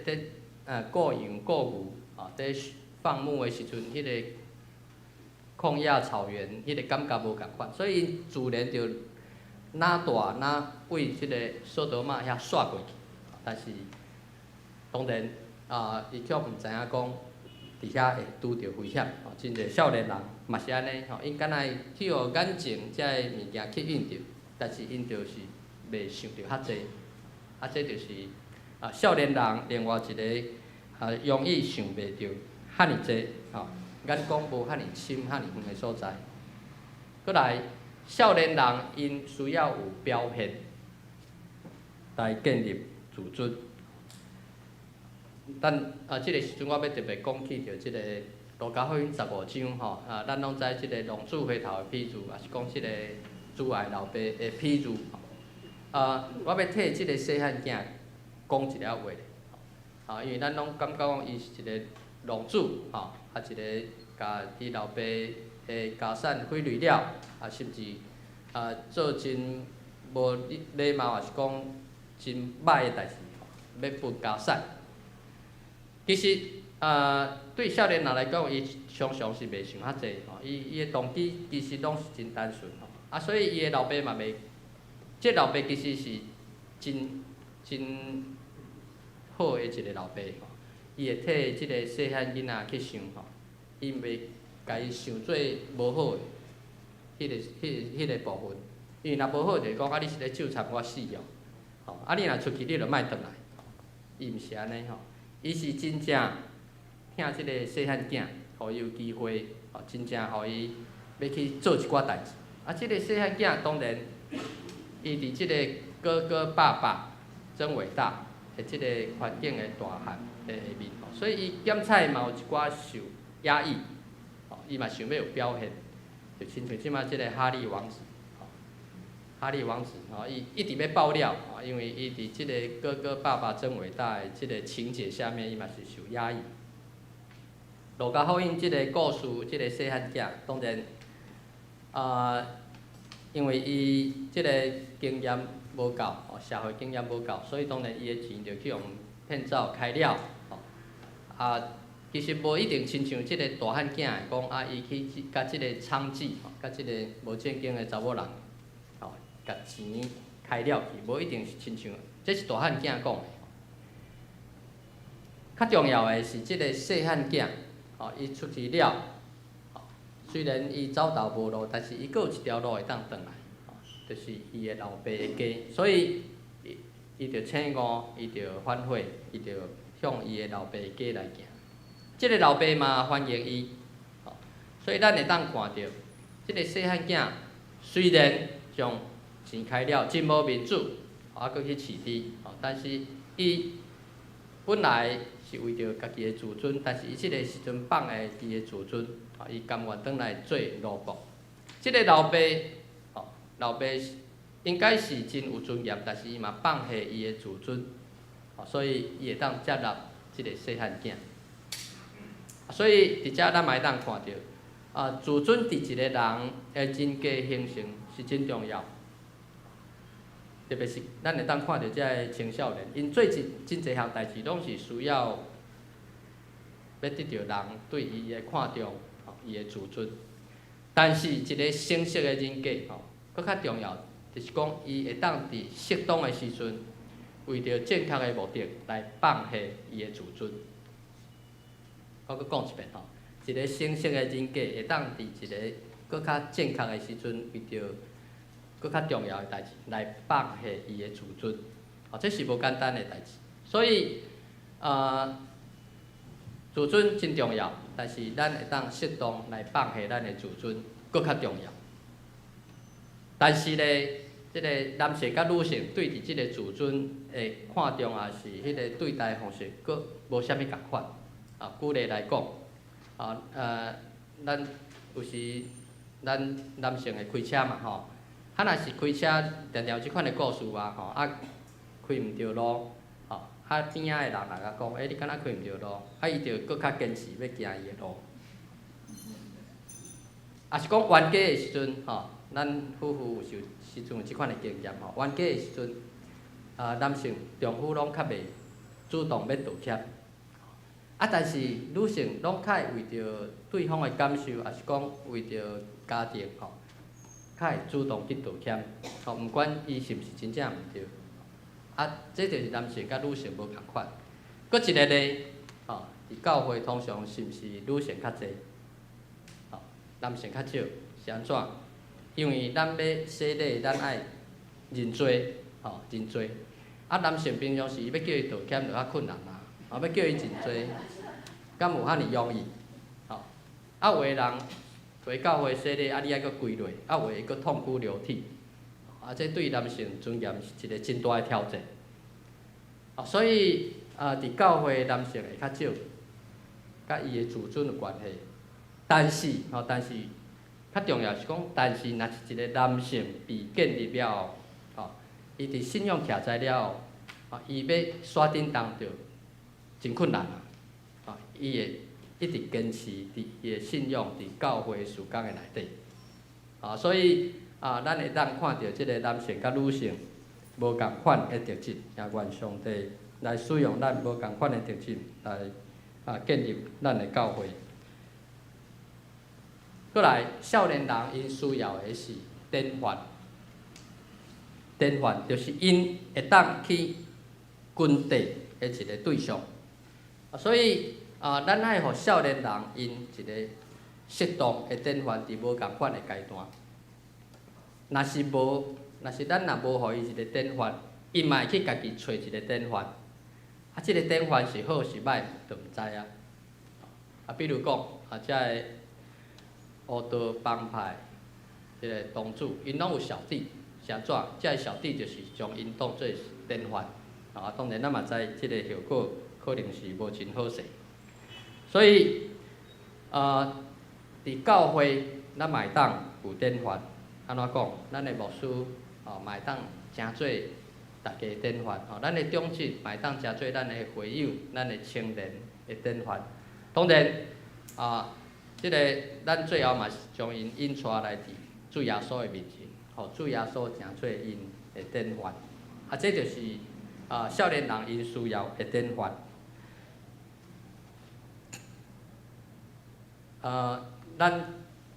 佇佇顧羊顧牛，吼，佇放牧的時陣，彼个曠野草原，彼個感覺無仝款，所以自然就若大若為這个所多瑪遐徙過去，但是當然啊，伊卻毋知影講佇遐會拄著危險，吼，真濟少年人嘛是按呢，吼，𪜶敢若會去予眼前遮个物件吸引著，但是𪜶就是袂想著較濟，啊，這就是啊少年人另外一个啊容易想袂著遐爾濟，吼，眼光無遐爾深、遐爾遠的所在。閣來，少年人𪜶需要有表現來建立自尊。咱啊，這个時陣我欲特別講起著這个路加福音15章吼，啊，咱攏知這个浪子回頭的比喻，抑是講這个慈愛老爸的比喻。啊，我欲替這个細漢囝講一下話。啊，因為咱攏感覺講伊是一个浪子，吼，啊，一个共伊老爸的家產毀累了，啊，甚至啊做真無禮貌，抑是講真歹的代誌，欲分家產。其實，啊，對少年人來講，伊常常是袂想較濟吼，伊伊的動機其實攏是真單純吼，啊，所以伊的老爸嘛袂，這老爸其實是真真好的一个老爸吼，伊會替這个細漢囡仔去想吼，伊袂共伊想做無好的彼个、彼、彼个部分，因為若無好就是講啊，你是咧糾纏我死哦，吼，啊，你若出去你就莫轉來，伊毋是按呢吼。伊是真正疼這个細漢囝，予伊有機會，吼，真正予伊欲去做一寡代誌。啊，這个細漢囝當然，伊佇這个哥哥爸爸真偉大的這个環境的大漢的下面，所以伊檢菜嘛有一寡受壓抑，吼，伊嘛想欲有表現，就親像這馬這个哈利王子，哈利王子吼，伊一直欲爆料，因為伊佇這个哥哥爸爸真偉大的這个情節下面，伊嘛是受壓抑。路加福音這个故事，這个細漢囝，當然，啊，因為伊這個經驗無夠，社會經驗無夠，所以當然伊的錢就去予騙走開了，吼，啊，其實無一定親像這个大漢囝會講，啊，伊去共這個娼妓，共這個無正經的查某人，吼，共錢開了去，無一定是親像，這是大漢囝講的。較重要的是這个細漢囝，吼，伊出去了，雖然伊走投無路，但是伊閣有一條路會當轉來，就是伊的老爸的家，所以伊伊就醒悟，伊就反悔，伊就向伊的老爸的家來行。這个老爸嘛歡迎伊，所以咱會當看著，這个細漢囝雖然將錢開了，真無面子，啊，閣去飼豬，但是伊本來是為著家己的自尊，但是伊這个時陣放下伊的自尊，伊甘願轉來做奴僕。這个老爸，吼，老爸應該是真有尊嚴，但是伊嘛放下伊的自尊，所以伊會當接納這个細漢囝。所以佇遮咱嘛會當看著，啊，自尊佇一个人的人格形成是真重要。特別是咱會當看著遮个青少年，𪜶做真真濟項代誌，攏是需要欲得著人對伊的看重，吼，伊的自尊。但是一个成熟的人格，吼，閣較重要，就是講伊會當佇適當的時陣，為著正確的目的來放下伊的自尊。我閣講一遍吼，一个成熟的人格會當佇一个閣較正確的時陣，為著閣較重要的代誌來放下伊的自尊，哦，這是無簡單的代誌。所以，自尊真重要，但是咱會當適當來放下咱的自尊，閣較重要。但是咧，這个男性佮女性對佇這个自尊的看重，抑是彼个對待方式，閣無啥物仝款。啊，舉例來講，啊，咱有時咱男性會開車嘛，吼。啊，若是開車，定定有這款的故事啊，吼，啊，開毋著路，吼，啊邊仔的人來共講，欸，你敢若開毋著路，啊，伊就閣較堅持欲行伊的路。抑是講冤家的時陣，吼，咱夫婦有時時陣有這款的經驗吼，冤家的時陣，啊，男性丈夫攏較袂主動欲道歉，啊，但是女性攏較會為著對方的感受，抑是講為著家庭，吼，較會主動去道歉，吼，毋管伊是毋是真正毋對，啊，這就是男性佮女性無仝款。閣一个呢，吼，佇教會通常是毋是女性較濟？吼，男性較少，是按怎？因為咱欲洗禮，咱愛認罪，吼，認罪。啊，男性平常時欲叫伊道歉就較困難啊，吼，欲叫伊認罪，敢有遐爾容易？吼，啊，有的人回教會洗禮，啊，你愛閣跪落，啊，有的閣痛哭流涕，啊，這對男性尊嚴是一個真大的挑戰。啊，所以啊，佇教會男性會較少，佮伊的自尊有關係。但是，吼，但是較重要是講，但是若是一個男性被建立了後，吼，伊佇信仰徛在了後，吼，伊欲煞振動就真困難啊！吼，伊會一直堅持佇伊的信仰佇教會事工的內底。啊，所以啊，咱會當看著這個男性佮女性無仝款的特質，也願上帝來使用咱無仝款的特質來啊建立咱的教會。閣來，少年人𪜶需要的是典範，典範就是𪜶會當去跟綴的一個對象。所以啊，咱愛予少年人𪜶一個適當的典範，佇無仝款的階段。若是無，若是咱若無予伊一個典範，伊嘛會去家己揣一個典範。啊，這個典範是好是歹，就毋知啊。啊，比如講，啊，這个烏道幫派，這个堂主，𪜶攏有小弟，是按怎？這个小弟就是將𪜶當做典範。啊，當然咱嘛知，這个後果可能是無真好勢。所以，佇教會，咱嘛會當有典範。按怎講？咱的牧師哦，嘛會當成做大家的典範。吼，咱的長執嘛會當成做咱的會友、咱的青年的典範。當然，啊，這个咱最後嘛是將𪜶引帶來佇主耶穌的面前，予主耶穌成做𪜶的典範。啊，這就是啊少年人𪜶需要的典範。咱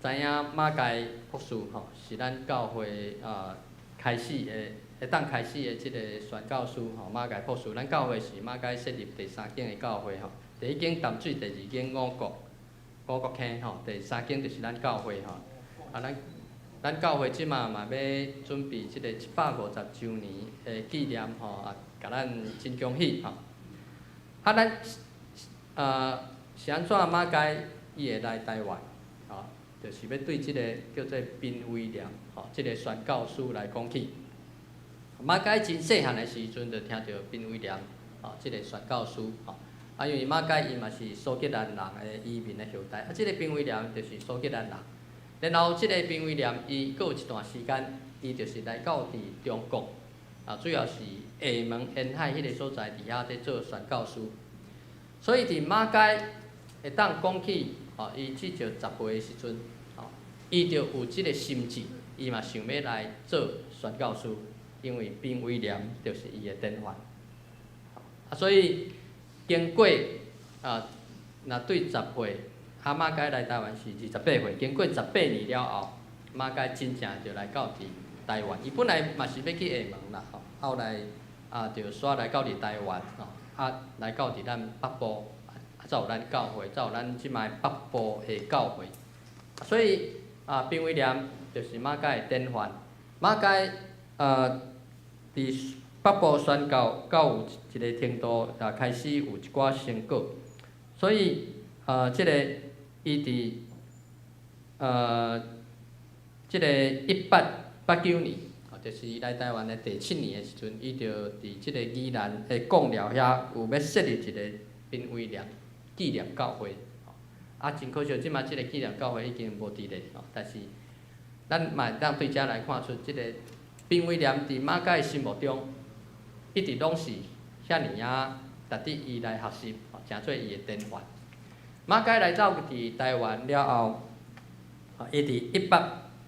知影馬偕博士吼，是咱教會啊開始的，會當開始的這个宣教師吼，馬偕博士，咱教會是馬偕設立第三間的教會吼，第一間淡水，第二間五股，五股坑吼，第三間就是咱教會吼。啊，咱教會這馬嘛欲準備這个150週年的紀念吼，啊，共咱真恭喜吼。啊，咱是按怎馬偕伊會來台灣？吼，就是欲對這个叫做賓威廉吼，這个宣教師來講起。馬偕真細漢的時陣，就聽著賓威廉吼，這个宣教師吼。啊，因為馬偕伊嘛是蘇格蘭人的移民的後代，啊，這个賓威廉就是蘇格蘭人。然後，這个賓威廉伊閣有一段時間，伊就是來到佇中國，啊，主要是廈門沿海彼个所在，佇遐咧做宣教師。所以佇馬偕會當講起，吼，伊至少10歲的時陣，吼，伊就有這个心志，伊嘛想欲來做宣教師，因為賓威廉就是伊的典範。啊，所以經過啊，若對10歲，啊馬偕來台灣是28歲，經過18年了後，馬偕真正就來到佇台灣。伊本來嘛是欲去廈門啦，吼，後來啊就煞來到佇台灣，吼，啊來到佇咱北部，啊才有咱教會，才有咱這擺北部的教會。所以啊，賓威廉就是馬偕的典範。馬偕佇北部宣教到有一个程度，也開始有一寡成果。所以這个伊佇這个1889年，就是伊來台灣的第七年的時陣，伊就佇這个宜蘭的貢寮遐有欲設立一个賓威廉紀念教會。啊，真可惜，這擺這个紀念教會已經無佇咧，但是咱嘛會當對遮來看出，這个賓威廉佇馬偕心目中，一直攏是遐爾仔值得伊來學習，成做伊的典範。馬偕來到佇台灣了後，伊佇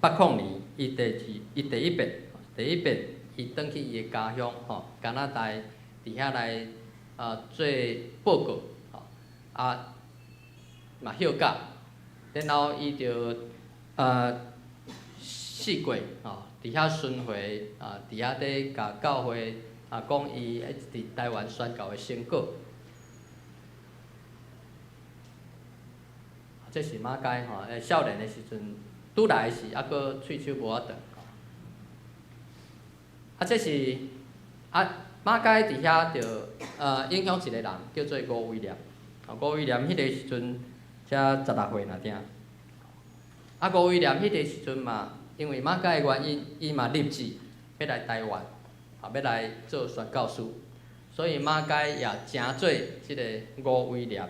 1880年，伊第二，伊第一遍，第一遍，伊轉去伊的家鄉，吼，加拿大，佇遐來做報告，吼，啊，嘛休假，然後伊就四界，吼，佇遐巡迴，啊，佇遐咧共教會啊講伊佇台灣宣教的成果。這是馬偕吼，少年的時陣拄來時，猶閣喙鬚無偌長。啊，這是啊，馬偕佇遐就影響一個人，叫做吳威廉。吳威廉彼個時陣才16歲爾爾。啊，吳威廉彼個時陣嘛，因為馬偕的原因，伊嘛立志欲來台灣，啊，欲來做宣教師，所以馬偕也成做這个吳威廉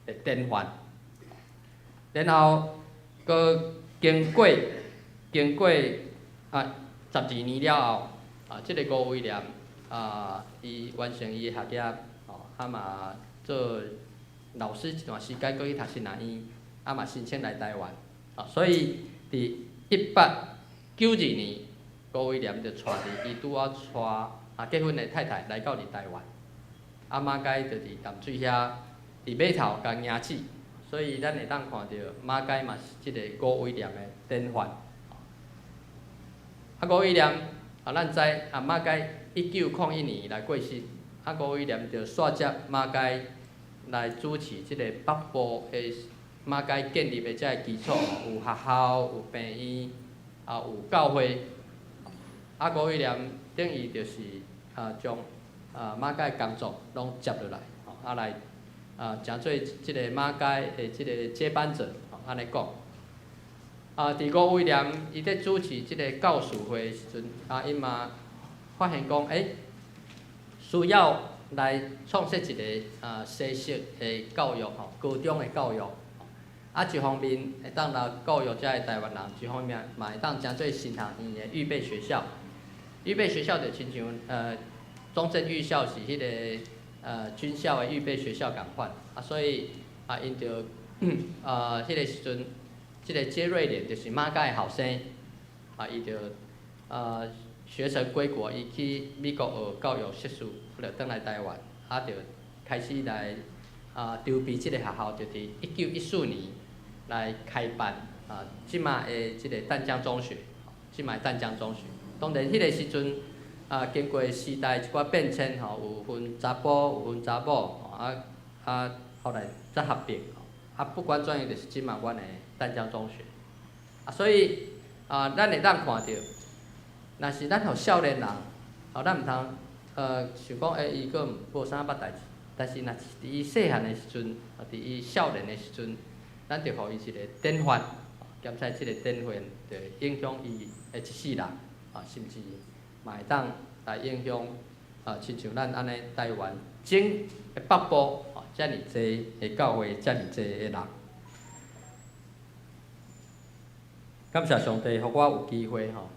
的典範。然後，閣經過啊12年了後，啊，這个吳威廉啊，伊完成伊的學業，吼，啊嘛做老師一段時間，閣去讀神學院，啊嘛申請來台灣，啊，所以佇1892年，吳威廉就帶著伊拄仔娶啊結婚的太太來到佇台灣，啊馬偕就佇淡水遐佇碼頭共迎接，所以咱會當看著馬偕嘛是這个吳威廉的典範。啊，吳威廉啊，咱知啊，馬偕1901年來過身，啊，吳威廉就紲接馬偕來主持這个北部的馬偕建立的這个基礎，有學校、有病院，啊有教會。啊，吳威廉等於就是啊，將啊馬偕的工作攏接落來，吼啊來啊，成做這个馬偕的這个接班者，吼按呢講。啊，佇吳威廉伊咧主持這个教士會的時陣，啊，伊嘛發現講，欸，需要來創設一个啊西式的教育吼，高中的教育。啊，一方面會當來教育遮个台灣人，一方面嘛會當成做神學院的預備學校。預備學校就親像中正預校是彼个軍校的預備學校仝款，啊，所以啊，𪜶就啊，彼个時陣，這个謝瑞麟就是馬偕的後生，啊，伊就學成歸國，伊去美國學教育碩士，就轉來台灣，啊，就開始來啊籌備這个學校，就佇1914年來開辦啊，這馬的這个淡江中學，這馬的淡江中學。當然，彼个時陣啊，經過時代一寡變遷吼，有分查埔，有分查某，啊啊，後來才合併。啊，不管怎樣，就是這馬阮的淡江中學。啊，所以啊，咱會當看著，若是咱予少年人，吼，咱毋通想講，欸，伊閣無啥捌代誌，但是若是佇伊細漢的時陣，佇伊少年的時陣，咱著予伊一个典範，兼且這个典範就影響伊的一世人，啊，甚至嘛會當來影響啊，親像咱按呢台灣整个北部，吼，遮爾濟的教會，遮爾濟的人。感謝上帝，予我有機會吼，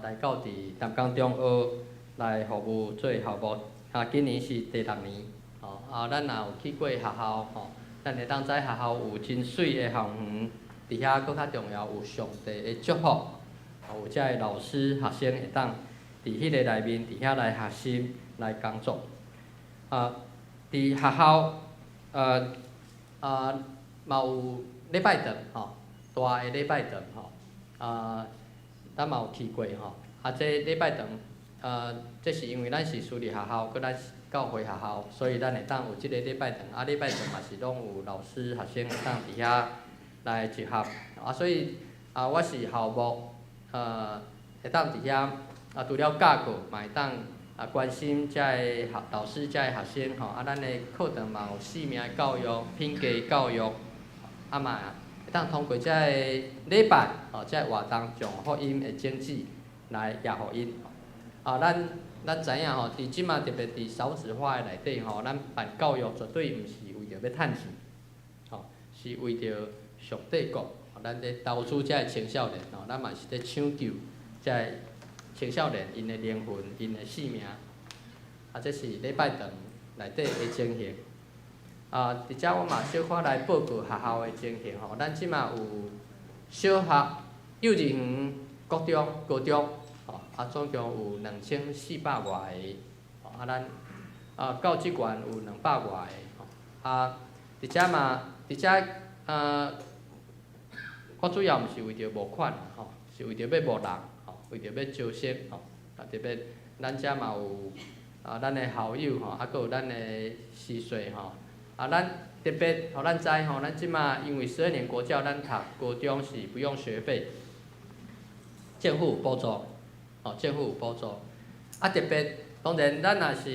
來到佇南港中學來服務做校牧，啊，今年是第六年，吼，啊，咱也有去過學校，吼，咱會當知學校有真媠的校園，佇遐閣較重要有上帝的祝福，有遮个老師、學生會當佇彼个內面，佇遐來學習、來工作。啊，佇學校，嘛有禮拜堂，吼，大的禮拜堂，吼。啊，咱嘛有去過吼，啊，這禮拜堂，這是因為咱是私立學校，閣咱是教會學校，所以咱會當有這个禮拜堂，啊，禮拜堂嘛是攏有老師、學生會當佇遐來集合，啊，所以啊，我是校牧，會當佇遐啊，除了教課，嘛會當啊關心遮个學老師、遮个學生吼，啊，咱的課堂嘛有生命的教育、品格教育，啊嘛。會當通過遮个禮拜，吼，遮个活動將福音的種子來掖予𪜶。啊，咱知影吼，佇這馬特別佇少子化的內底吼，咱辦教育絕對毋是為著欲趁錢，吼，是為著上帝國。咱咧投資遮个青少年，吼，咱嘛是咧搶救遮个青少年𪜶的靈魂、𪜶的性命。啊，這是禮拜堂內底的情形。啊，佇遮我嘛小可來報告學校的情形吼。咱這馬有小學、幼稚園、國中、高中，吼，啊，總共有2400外个，吼，啊，咱啊教職員有200外个，吼，啊，佇遮嘛，佇遮啊，我主要毋是為著募款，吼，是為著欲募人，吼，為著欲招生，吼，啊，特別咱遮嘛有啊，咱的校友吼，啊，閣有咱的司稅吼。啊，咱特別予咱知吼，咱這馬因為12年國教，咱讀高中是不用學費，政府有補助，吼，政府有補助。啊，特別當然，咱若是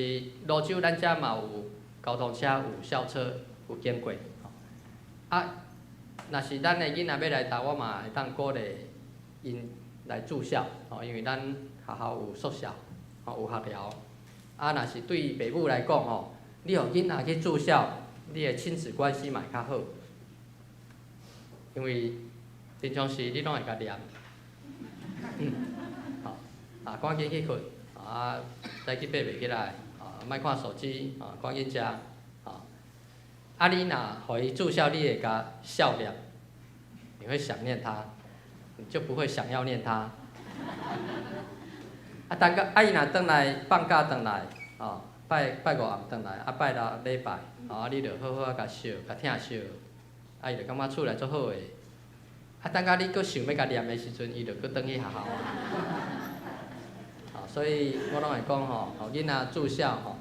蘆洲，咱遮嘛有交通車，有校車有經過。啊，若是咱的囡仔欲來讀，我嘛會當鼓勵𪜶來住校，吼，因為咱學校有宿舍，吼，有學寮。啊，若是對爸母來講吼，你予囡仔去住校，你的親子關係嘛會較好，因為平常時你攏會共念，吼，啊，趕緊去睏，啊，早起爬袂起來，啊，莫看手機，啊，趕緊食，啊，啊，你若予伊住校，你會共笑念，你會想念他，你就不會想要念他。啊，等到啊，伊若轉來放假轉來，哦，拜拜五暗轉來，啊拜六禮拜，哦，啊你著好好仔共惜，共疼惜，啊伊就感覺厝內足好的。啊，等到你閣想欲共念的時陣，伊就閣轉去學校。啊，所以我攏會講吼，予囡仔住校吼，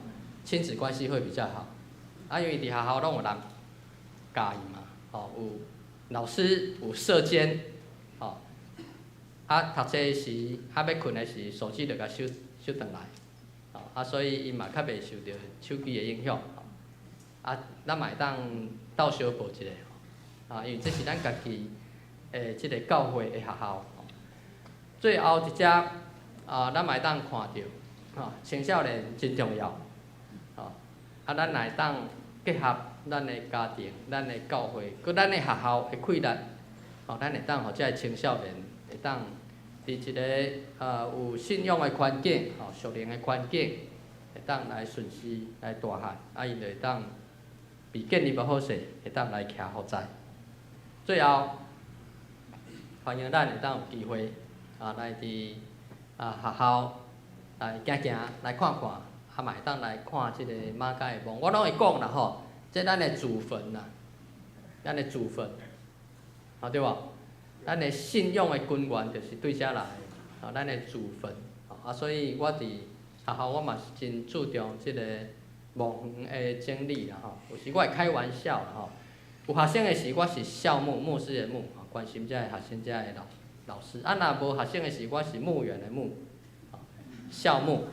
親子關係會比較好。啊，因為佇學校攏有人教伊嘛，吼，有老師，有舍監，吼。啊，讀冊時，啊欲睏的時，手機就共收收轉來，吼，啊，所以𪜶嘛較袂受著手機的影響，啊，咱嘛會當鬥相報一下，啊，因為這是咱家己的這个教會的學校。最後一隻，啊，咱嘛會當看著，吼，青少年真重要，吼，啊，咱若會當結合咱的家庭、咱的教會，閣咱的學校的氣力，吼，咱會當予這个青少年會當佇一个有信仰的環境，吼，屬靈的環境，會當來順勢來大漢，啊，𪜶就會當被建立予好勢，會當來徛予在。最後，歡迎咱會當有機會啊來佇啊學校來行行，來看看，啊嘛會當來看這个馬偕的墓。我攏會講啦吼，這咱的祖墳啦，咱的祖墳，啊對無？咱的信仰的根源就是對遮來的，啊，咱的祖墳，啊，所以我佇學校我嘛是真注重這个墓園的整理啦吼。有時我會開玩笑啦吼，有學生的時我是校牧，牧師的牧，關心遮个學生遮个老老師。啊，若無學生的時，我是墓園的墓，校牧。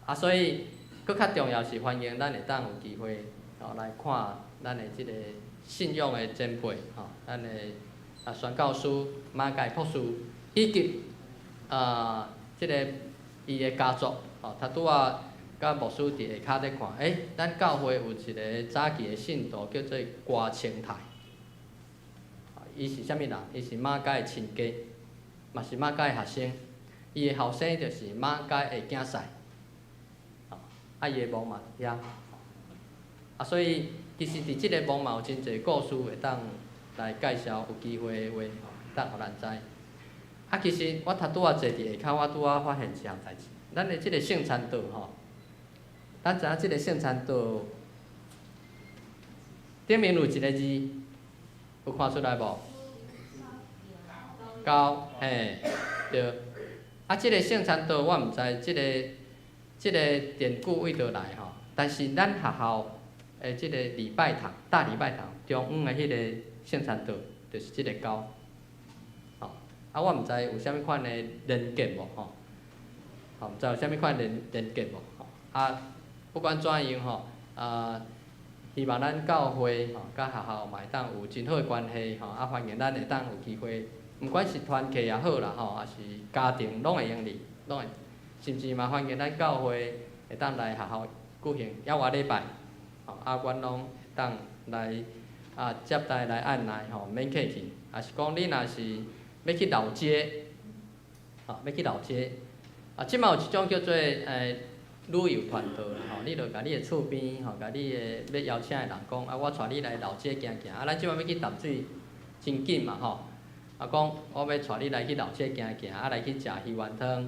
啊，所以閣較重要是歡迎咱會當有機會吼來看咱的這个信仰的前輩吼，咱的啊宣教師馬偕博士，以及啊這个伊的家族吼，他拄仔佮牧師佇下跤咧看，欸，咱教會有一个早期的信徒叫做郭清泰，伊是啥物人？伊是馬偕的親家，嘛是馬偕的學生，伊的後生就是馬偕的囝婿，啊，伊的墓嘛佇遐，啊，所以其實佇這个墓嘛有真濟故事會當來介紹，有機會的話，當予咱知。啊，其實我頭拄仔坐佇下跤，我拄仔發現一項代誌，咱的這个聖餐桌吼，咱知影這个聖餐桌頂面有一个字，有看出來無？高，嘿，對。啊，這个聖餐桌我毋知這个這个典故佗佗來吼，但是咱學校的這个禮拜堂、大禮拜堂中央的彼个聖餐桌，就是這个高。吼，啊，我毋知有啥物款的連結無吼？吼，毋知有啥物款連連結無？吼，啊，不管怎樣吼，啊，希望咱教會吼，佮學校嘛會當有真好的關係吼，啊，歡迎咱會當有機會，毋管是團契也好啦吼，抑是家庭攏會用哩，攏會，甚至嘛歡迎咱教會會當來學校舉行猶活禮拜，吼，啊，阮攏會當來啊接待來按捺吼，免客氣。抑是講你若是欲去老街，吼，欲去老街，啊，這馬有一種叫做旅遊團隊啦吼，你就共你的厝邊吼，共你的欲邀請的人講，啊，我帶你來老街行行，啊，咱這馬欲去淡水真近嘛吼，啊，講我欲帶你來去老街行行，啊，來去食魚丸湯，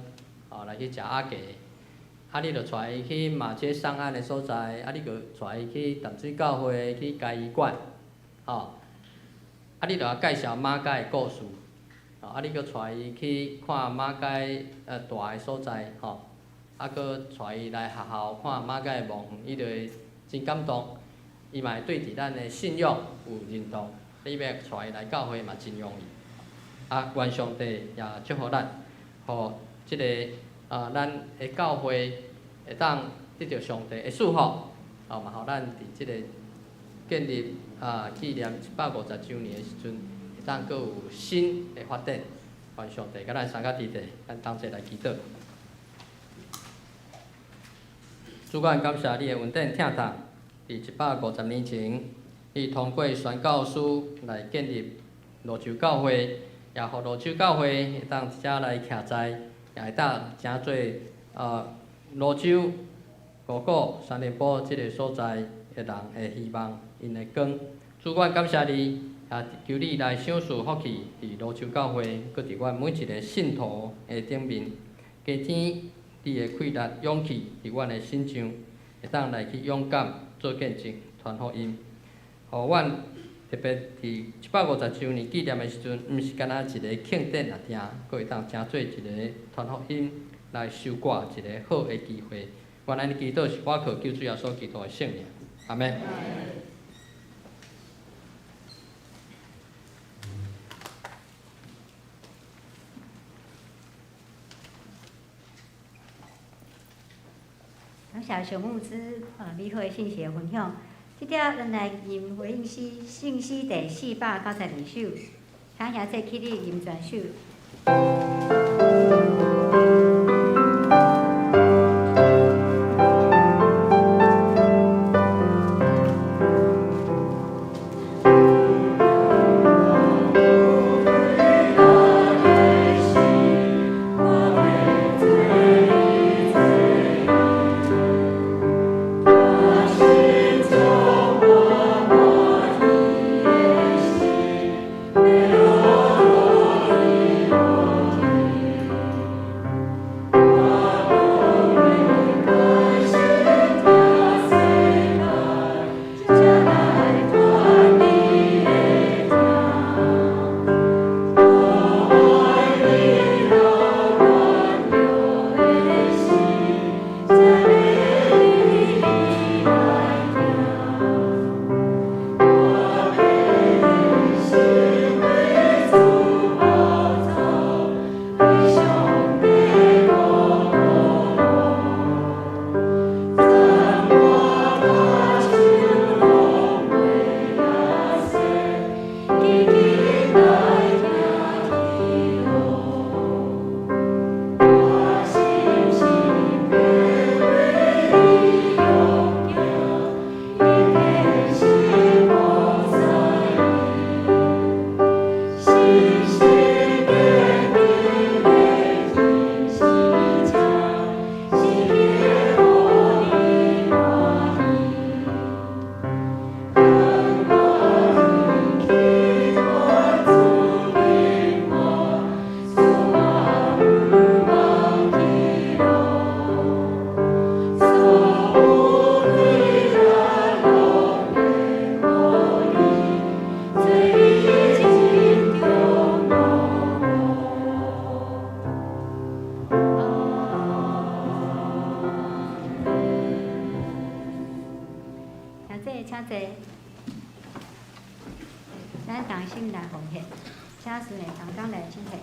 吼，來去食鴨雞，啊，你就帶伊去馬偕上岸的所在，啊，你就帶伊去淡水教會，去嘉義館，吼，啊，你就共介紹馬偕的故事，吼，啊，你閣帶伊去看馬偕蹛的所在，吼。啊，閣帶伊來學校看馬偕的墓園，伊就會真感動。伊嘛會對佇咱的信仰有認同，你欲帶伊來教會嘛真容易。啊，願上帝也祝福咱，予這个啊，咱的教會會當得著上帝的祝福，哦，嘛予咱佇這个建立啊紀念150週年的時陣，會當閣有新的發展。願上帝佮咱相佮佇咧，咱同齊來祈禱。主，阮感謝你的恩典疼痛，佇150年前，你通過宣教師來建立蘆洲教會，也予蘆洲教會會當佇遮來徛在，也會當成做蘆洲、五股、三重埔這个所在的人的希望，𪜶的光。主，阮感謝你，也求你來賞賜福氣，佇蘆洲教會，閣佇阮每一个信徒的頂面，加添你的氣力、勇氣佇阮的身上，會當來去勇敢做見證、傳福音。予阮特別佇150週年紀念的時陣，毋是干焦一个慶典爾爾，閣會當成做一個傳福音來收割一個好的機會。阮按呢祈禱是倚靠救主耶穌基督的聖名，阿們。感謝小牧師美好的信息的分享。這點咱來吟回應詩，聖詩第492首，請兄弟起立吟全首。請坐，咱同心來奉獻，請孫的同工來進獻。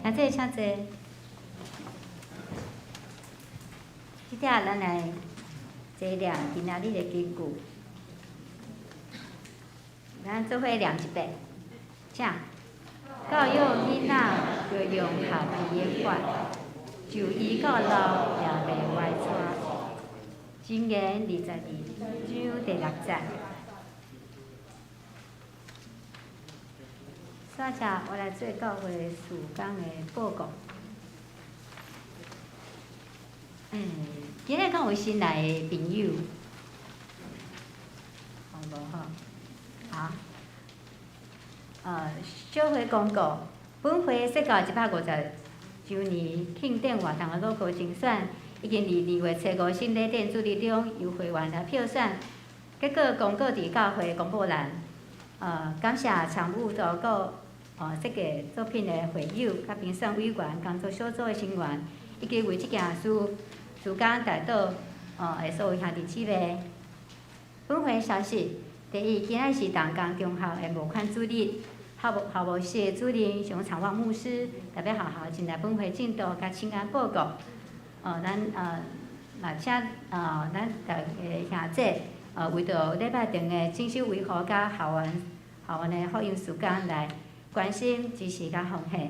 兄弟请坐。這下咱來坐念今仔日的經句，咱做伙念一遍，請。教育囡仔著用合伊的法，就伊到老也袂歪跙。箴言22章第6節。煞者我來做教會事工的報告。今日敢有新來的朋友？哦，無吼，好。小會公告，本會設教150週年慶典活動的 logo 精選，已經佇2月初5聖禮典主日中由會員來票選，結果公告佇教會公布欄。感謝常務投稿設計作品的會友、佮評選委員、工作小組的成員，以及為這件事事工代禱的所有兄弟姊妹。本會消息：第一，今仔是同江中學的募款主日，校務室的主任熊長旺牧師代表學校前來本會進度佮請安報告。咱嘛請咱逐个兄姐為著禮拜堂的整修維護佮校園的福音時間來關心、支持佮奉獻。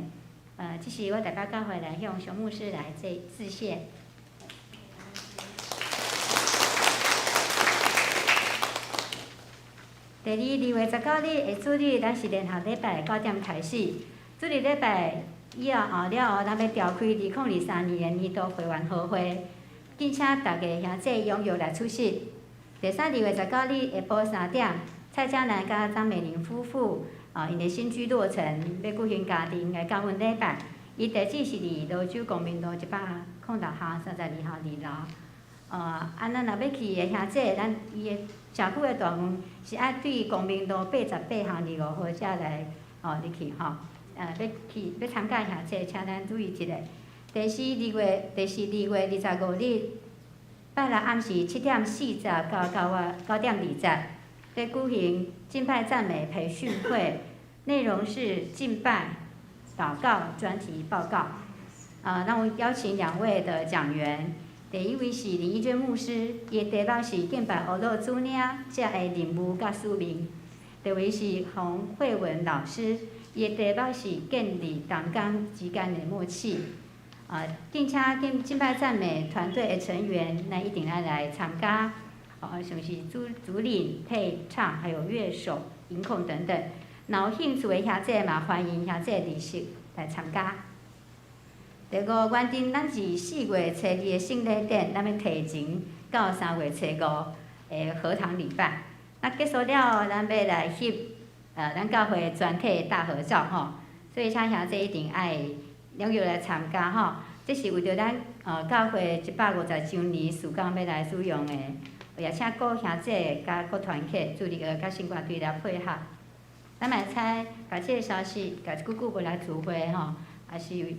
這是我代表教會來向熊牧師來致謝。第二，2月19日的主日，咱是聯合禮拜9點開始。主日禮拜以後後了後，咱欲召開2023年的年度會員和會，敬請大家兄弟踴躍來出席。第三，2月19日下晡3點，蔡嘉蘭佮張美玲夫婦，𪜶的新居落成，欲舉行家庭的感恩禮拜。伊地址是佇蘆洲光明路106號32號2樓。咱若欲去的兄弟，咱伊的社區的大門是愛對光明路88巷25號遮來入去吼。欲去欲參加兄弟，請咱注意一下。第四2月25日，拜六暗時7點40到9點20，咧舉行敬拜讚美培訓會，內容是敬拜、禱告專題報告。那我邀請兩位的講員。第一位是林義娟牧師，伊的題目是敬拜學樂主領者的任務佮使命。第二位是洪慧文老師，伊的題目是建立同工之間的默契。敬請敬拜讚美團隊的成員，咱一定愛來參加。像是主領、配唱，還有樂手、音控等等。若有興趣的兄弟嘛，歡迎兄弟入席來參加。第五，原定咱是4月初2的聖禮典，咱欲提前到3月初5的合堂禮拜。那結束了後，咱欲來翕咱教會全體大合照吼。所以請兄弟一定愛踴躍來參加吼。這是為著咱教會150週年事工欲來使用的，也請各兄弟佮各團體主力佮聖歌隊來配合。咱嘛會使共這个消息，共久久無來聚會吼，也是。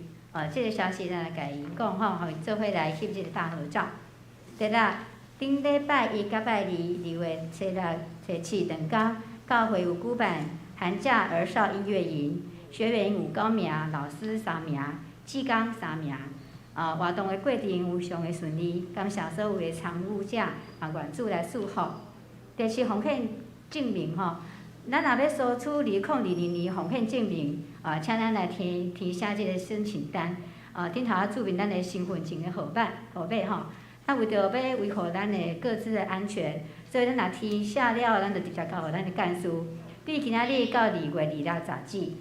這个消息咱來共𪜶講吼，予𪜶做伙來翕這个大合照。第六，頂禮拜一佮拜二，2月初6、初7兩工，教會有舉辦寒假兒少音樂營，學員有9名，老師3名，志工3名。活動的過程非常的順利，感謝所有的參與者啊，願主來祝福。第七，奉獻證明吼，咱若欲索取2022年奉獻證明，請咱來填寫這個申請單。頂頭仔註明咱的身份證的號碼吼。為著欲維護咱的個資的安全，所以咱若填寫了，咱就直接交予咱的幹事。對今仔日到2月26截止。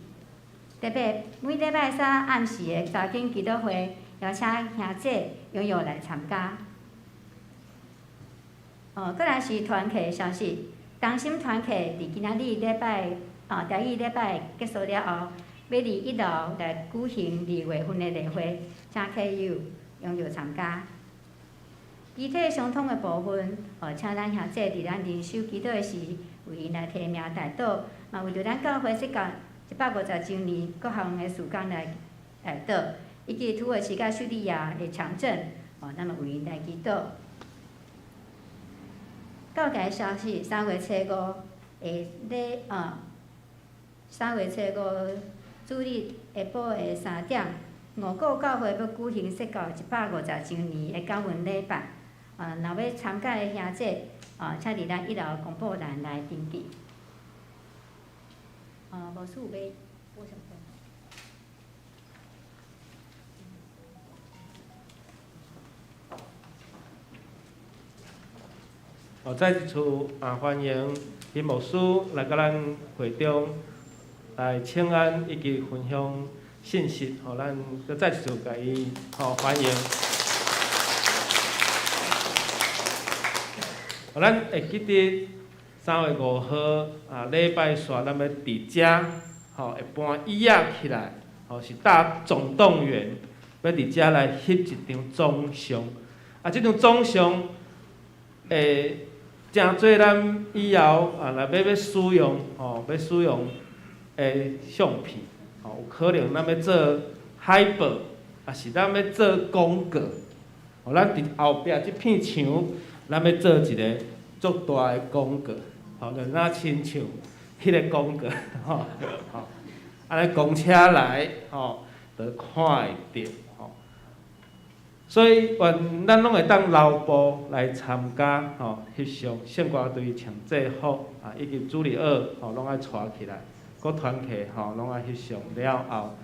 特別每禮拜三暗時的查經祈禱會，邀請兄弟踴躍來參加。閣來是團契的消息，同心團契佇今仔日禮拜，台語禮拜結束了後，欲佇一樓來舉行二月份的例會，請客友踴躍參加。肢體傷痛的部分，請咱兄弟佇咱靈修祈禱的時，為𪜶來提名代禱，嘛為著咱教會設教150週年各項的事工來代禱，以及土耳其佮敘利亞的強震，咱嘛為𪜶來祈禱。教界消息，3月初五下禮啊，3月初五主日下晡的3點，五股教會欲舉行設教150週年的感恩禮拜。若欲參加的兄弟，請佇咱一樓公布欄來登記。牧師有欲補充？再一次歡迎林牧師來佮咱會中來請安以及分享信息，予咱閣再一次共伊歡迎。咱會記得3月5號禮拜四，咱欲佇遮會搬椅仔起來，是大總動員，欲佇遮來翕一張總相。這張總相會誠濟咱以後若欲使用欲使用的相片，有可能咱欲做海報，抑是咱欲做廣告。咱佇後壁這片牆，咱欲做一个足大的廣告，就若親像彼个廣告，按呢公車來，就看會著，所以願咱攏會當留步來參加，翕相，聖歌隊穿制服，以及主日學，攏愛帶起來，閣團契，攏愛翕相了後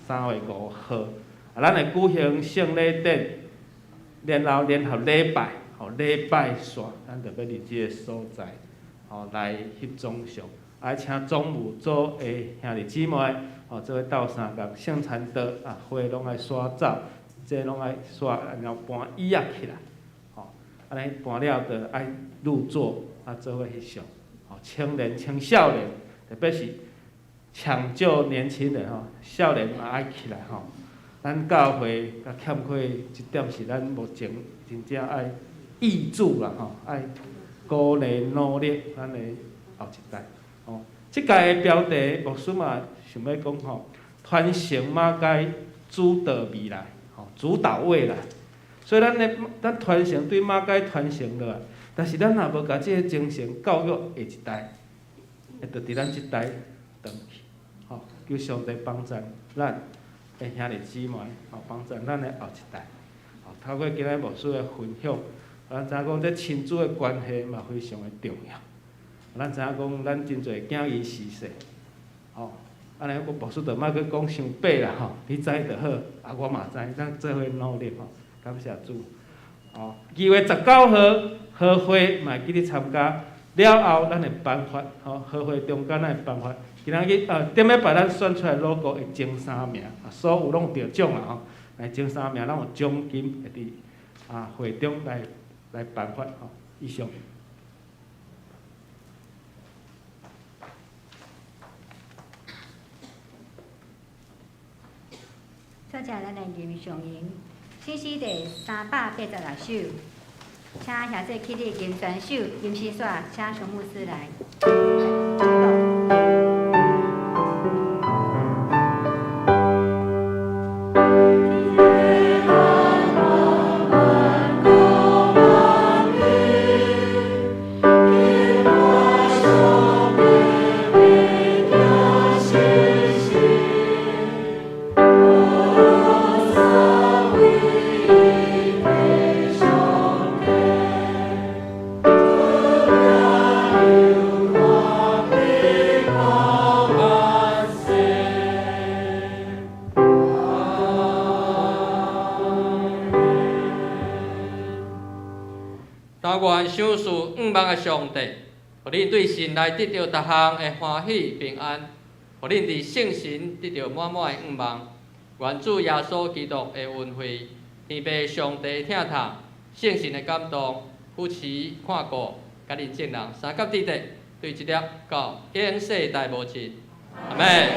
，3月5號，咱會舉行聖禮典，然後聯合禮拜，禮拜煞，咱就欲佇這个所在，來翕總相，愛請總務組的兄弟姊妹，做伙鬥相共，聖餐桌花攏愛徙走。這攏愛徙，然後搬椅仔起來，按呢搬了就愛入座，做伙翕相，青年、青少年，特別是搶救年輕人少年嘛愛起來咱教會較欠缺一點是咱目前真正愛挹注啦愛鼓勵努力咱的後一代。這屆的標題牧師嘛想欲講傳承馬偕主導未來。主導未來，所以咱傳承對馬偕傳承落來，但是咱若無共這个精神教育下一代，會就佇咱這代斷去。求上帝幫助咱的兄弟姊妹，幫助咱的後一代。透過今仔牧師的分享，咱知影講這親子的關係嘛非常的重要。咱知影講，咱真濟囝兒時勢，按呢，我牧師就莫閣講傷白啦你知就好，我嘛知，咱做伙努力感謝主。2月19號，和會嘛會記得參加，了後咱會頒發，和會中間咱會頒發。今仔日頂禮拜咱選出來 logo 的前3名，所有攏得獎啦來前3名，咱有獎金會佇會中來頒發以上。多謝咱的林尚瑩，新詩第386首，請兄弟起立吟全首，吟詩煞，請熊牧師來。但願賞賜向望的上帝，予恁對神來得著逐項的歡喜平安，予恁佇聖神得著滿滿的向望。願主耶穌基督的恩惠、天父上帝疼痛、聖神的感動、扶持看顧，佮恁眾人三甲弟弟，對這粒到永世代無盡。阿們。。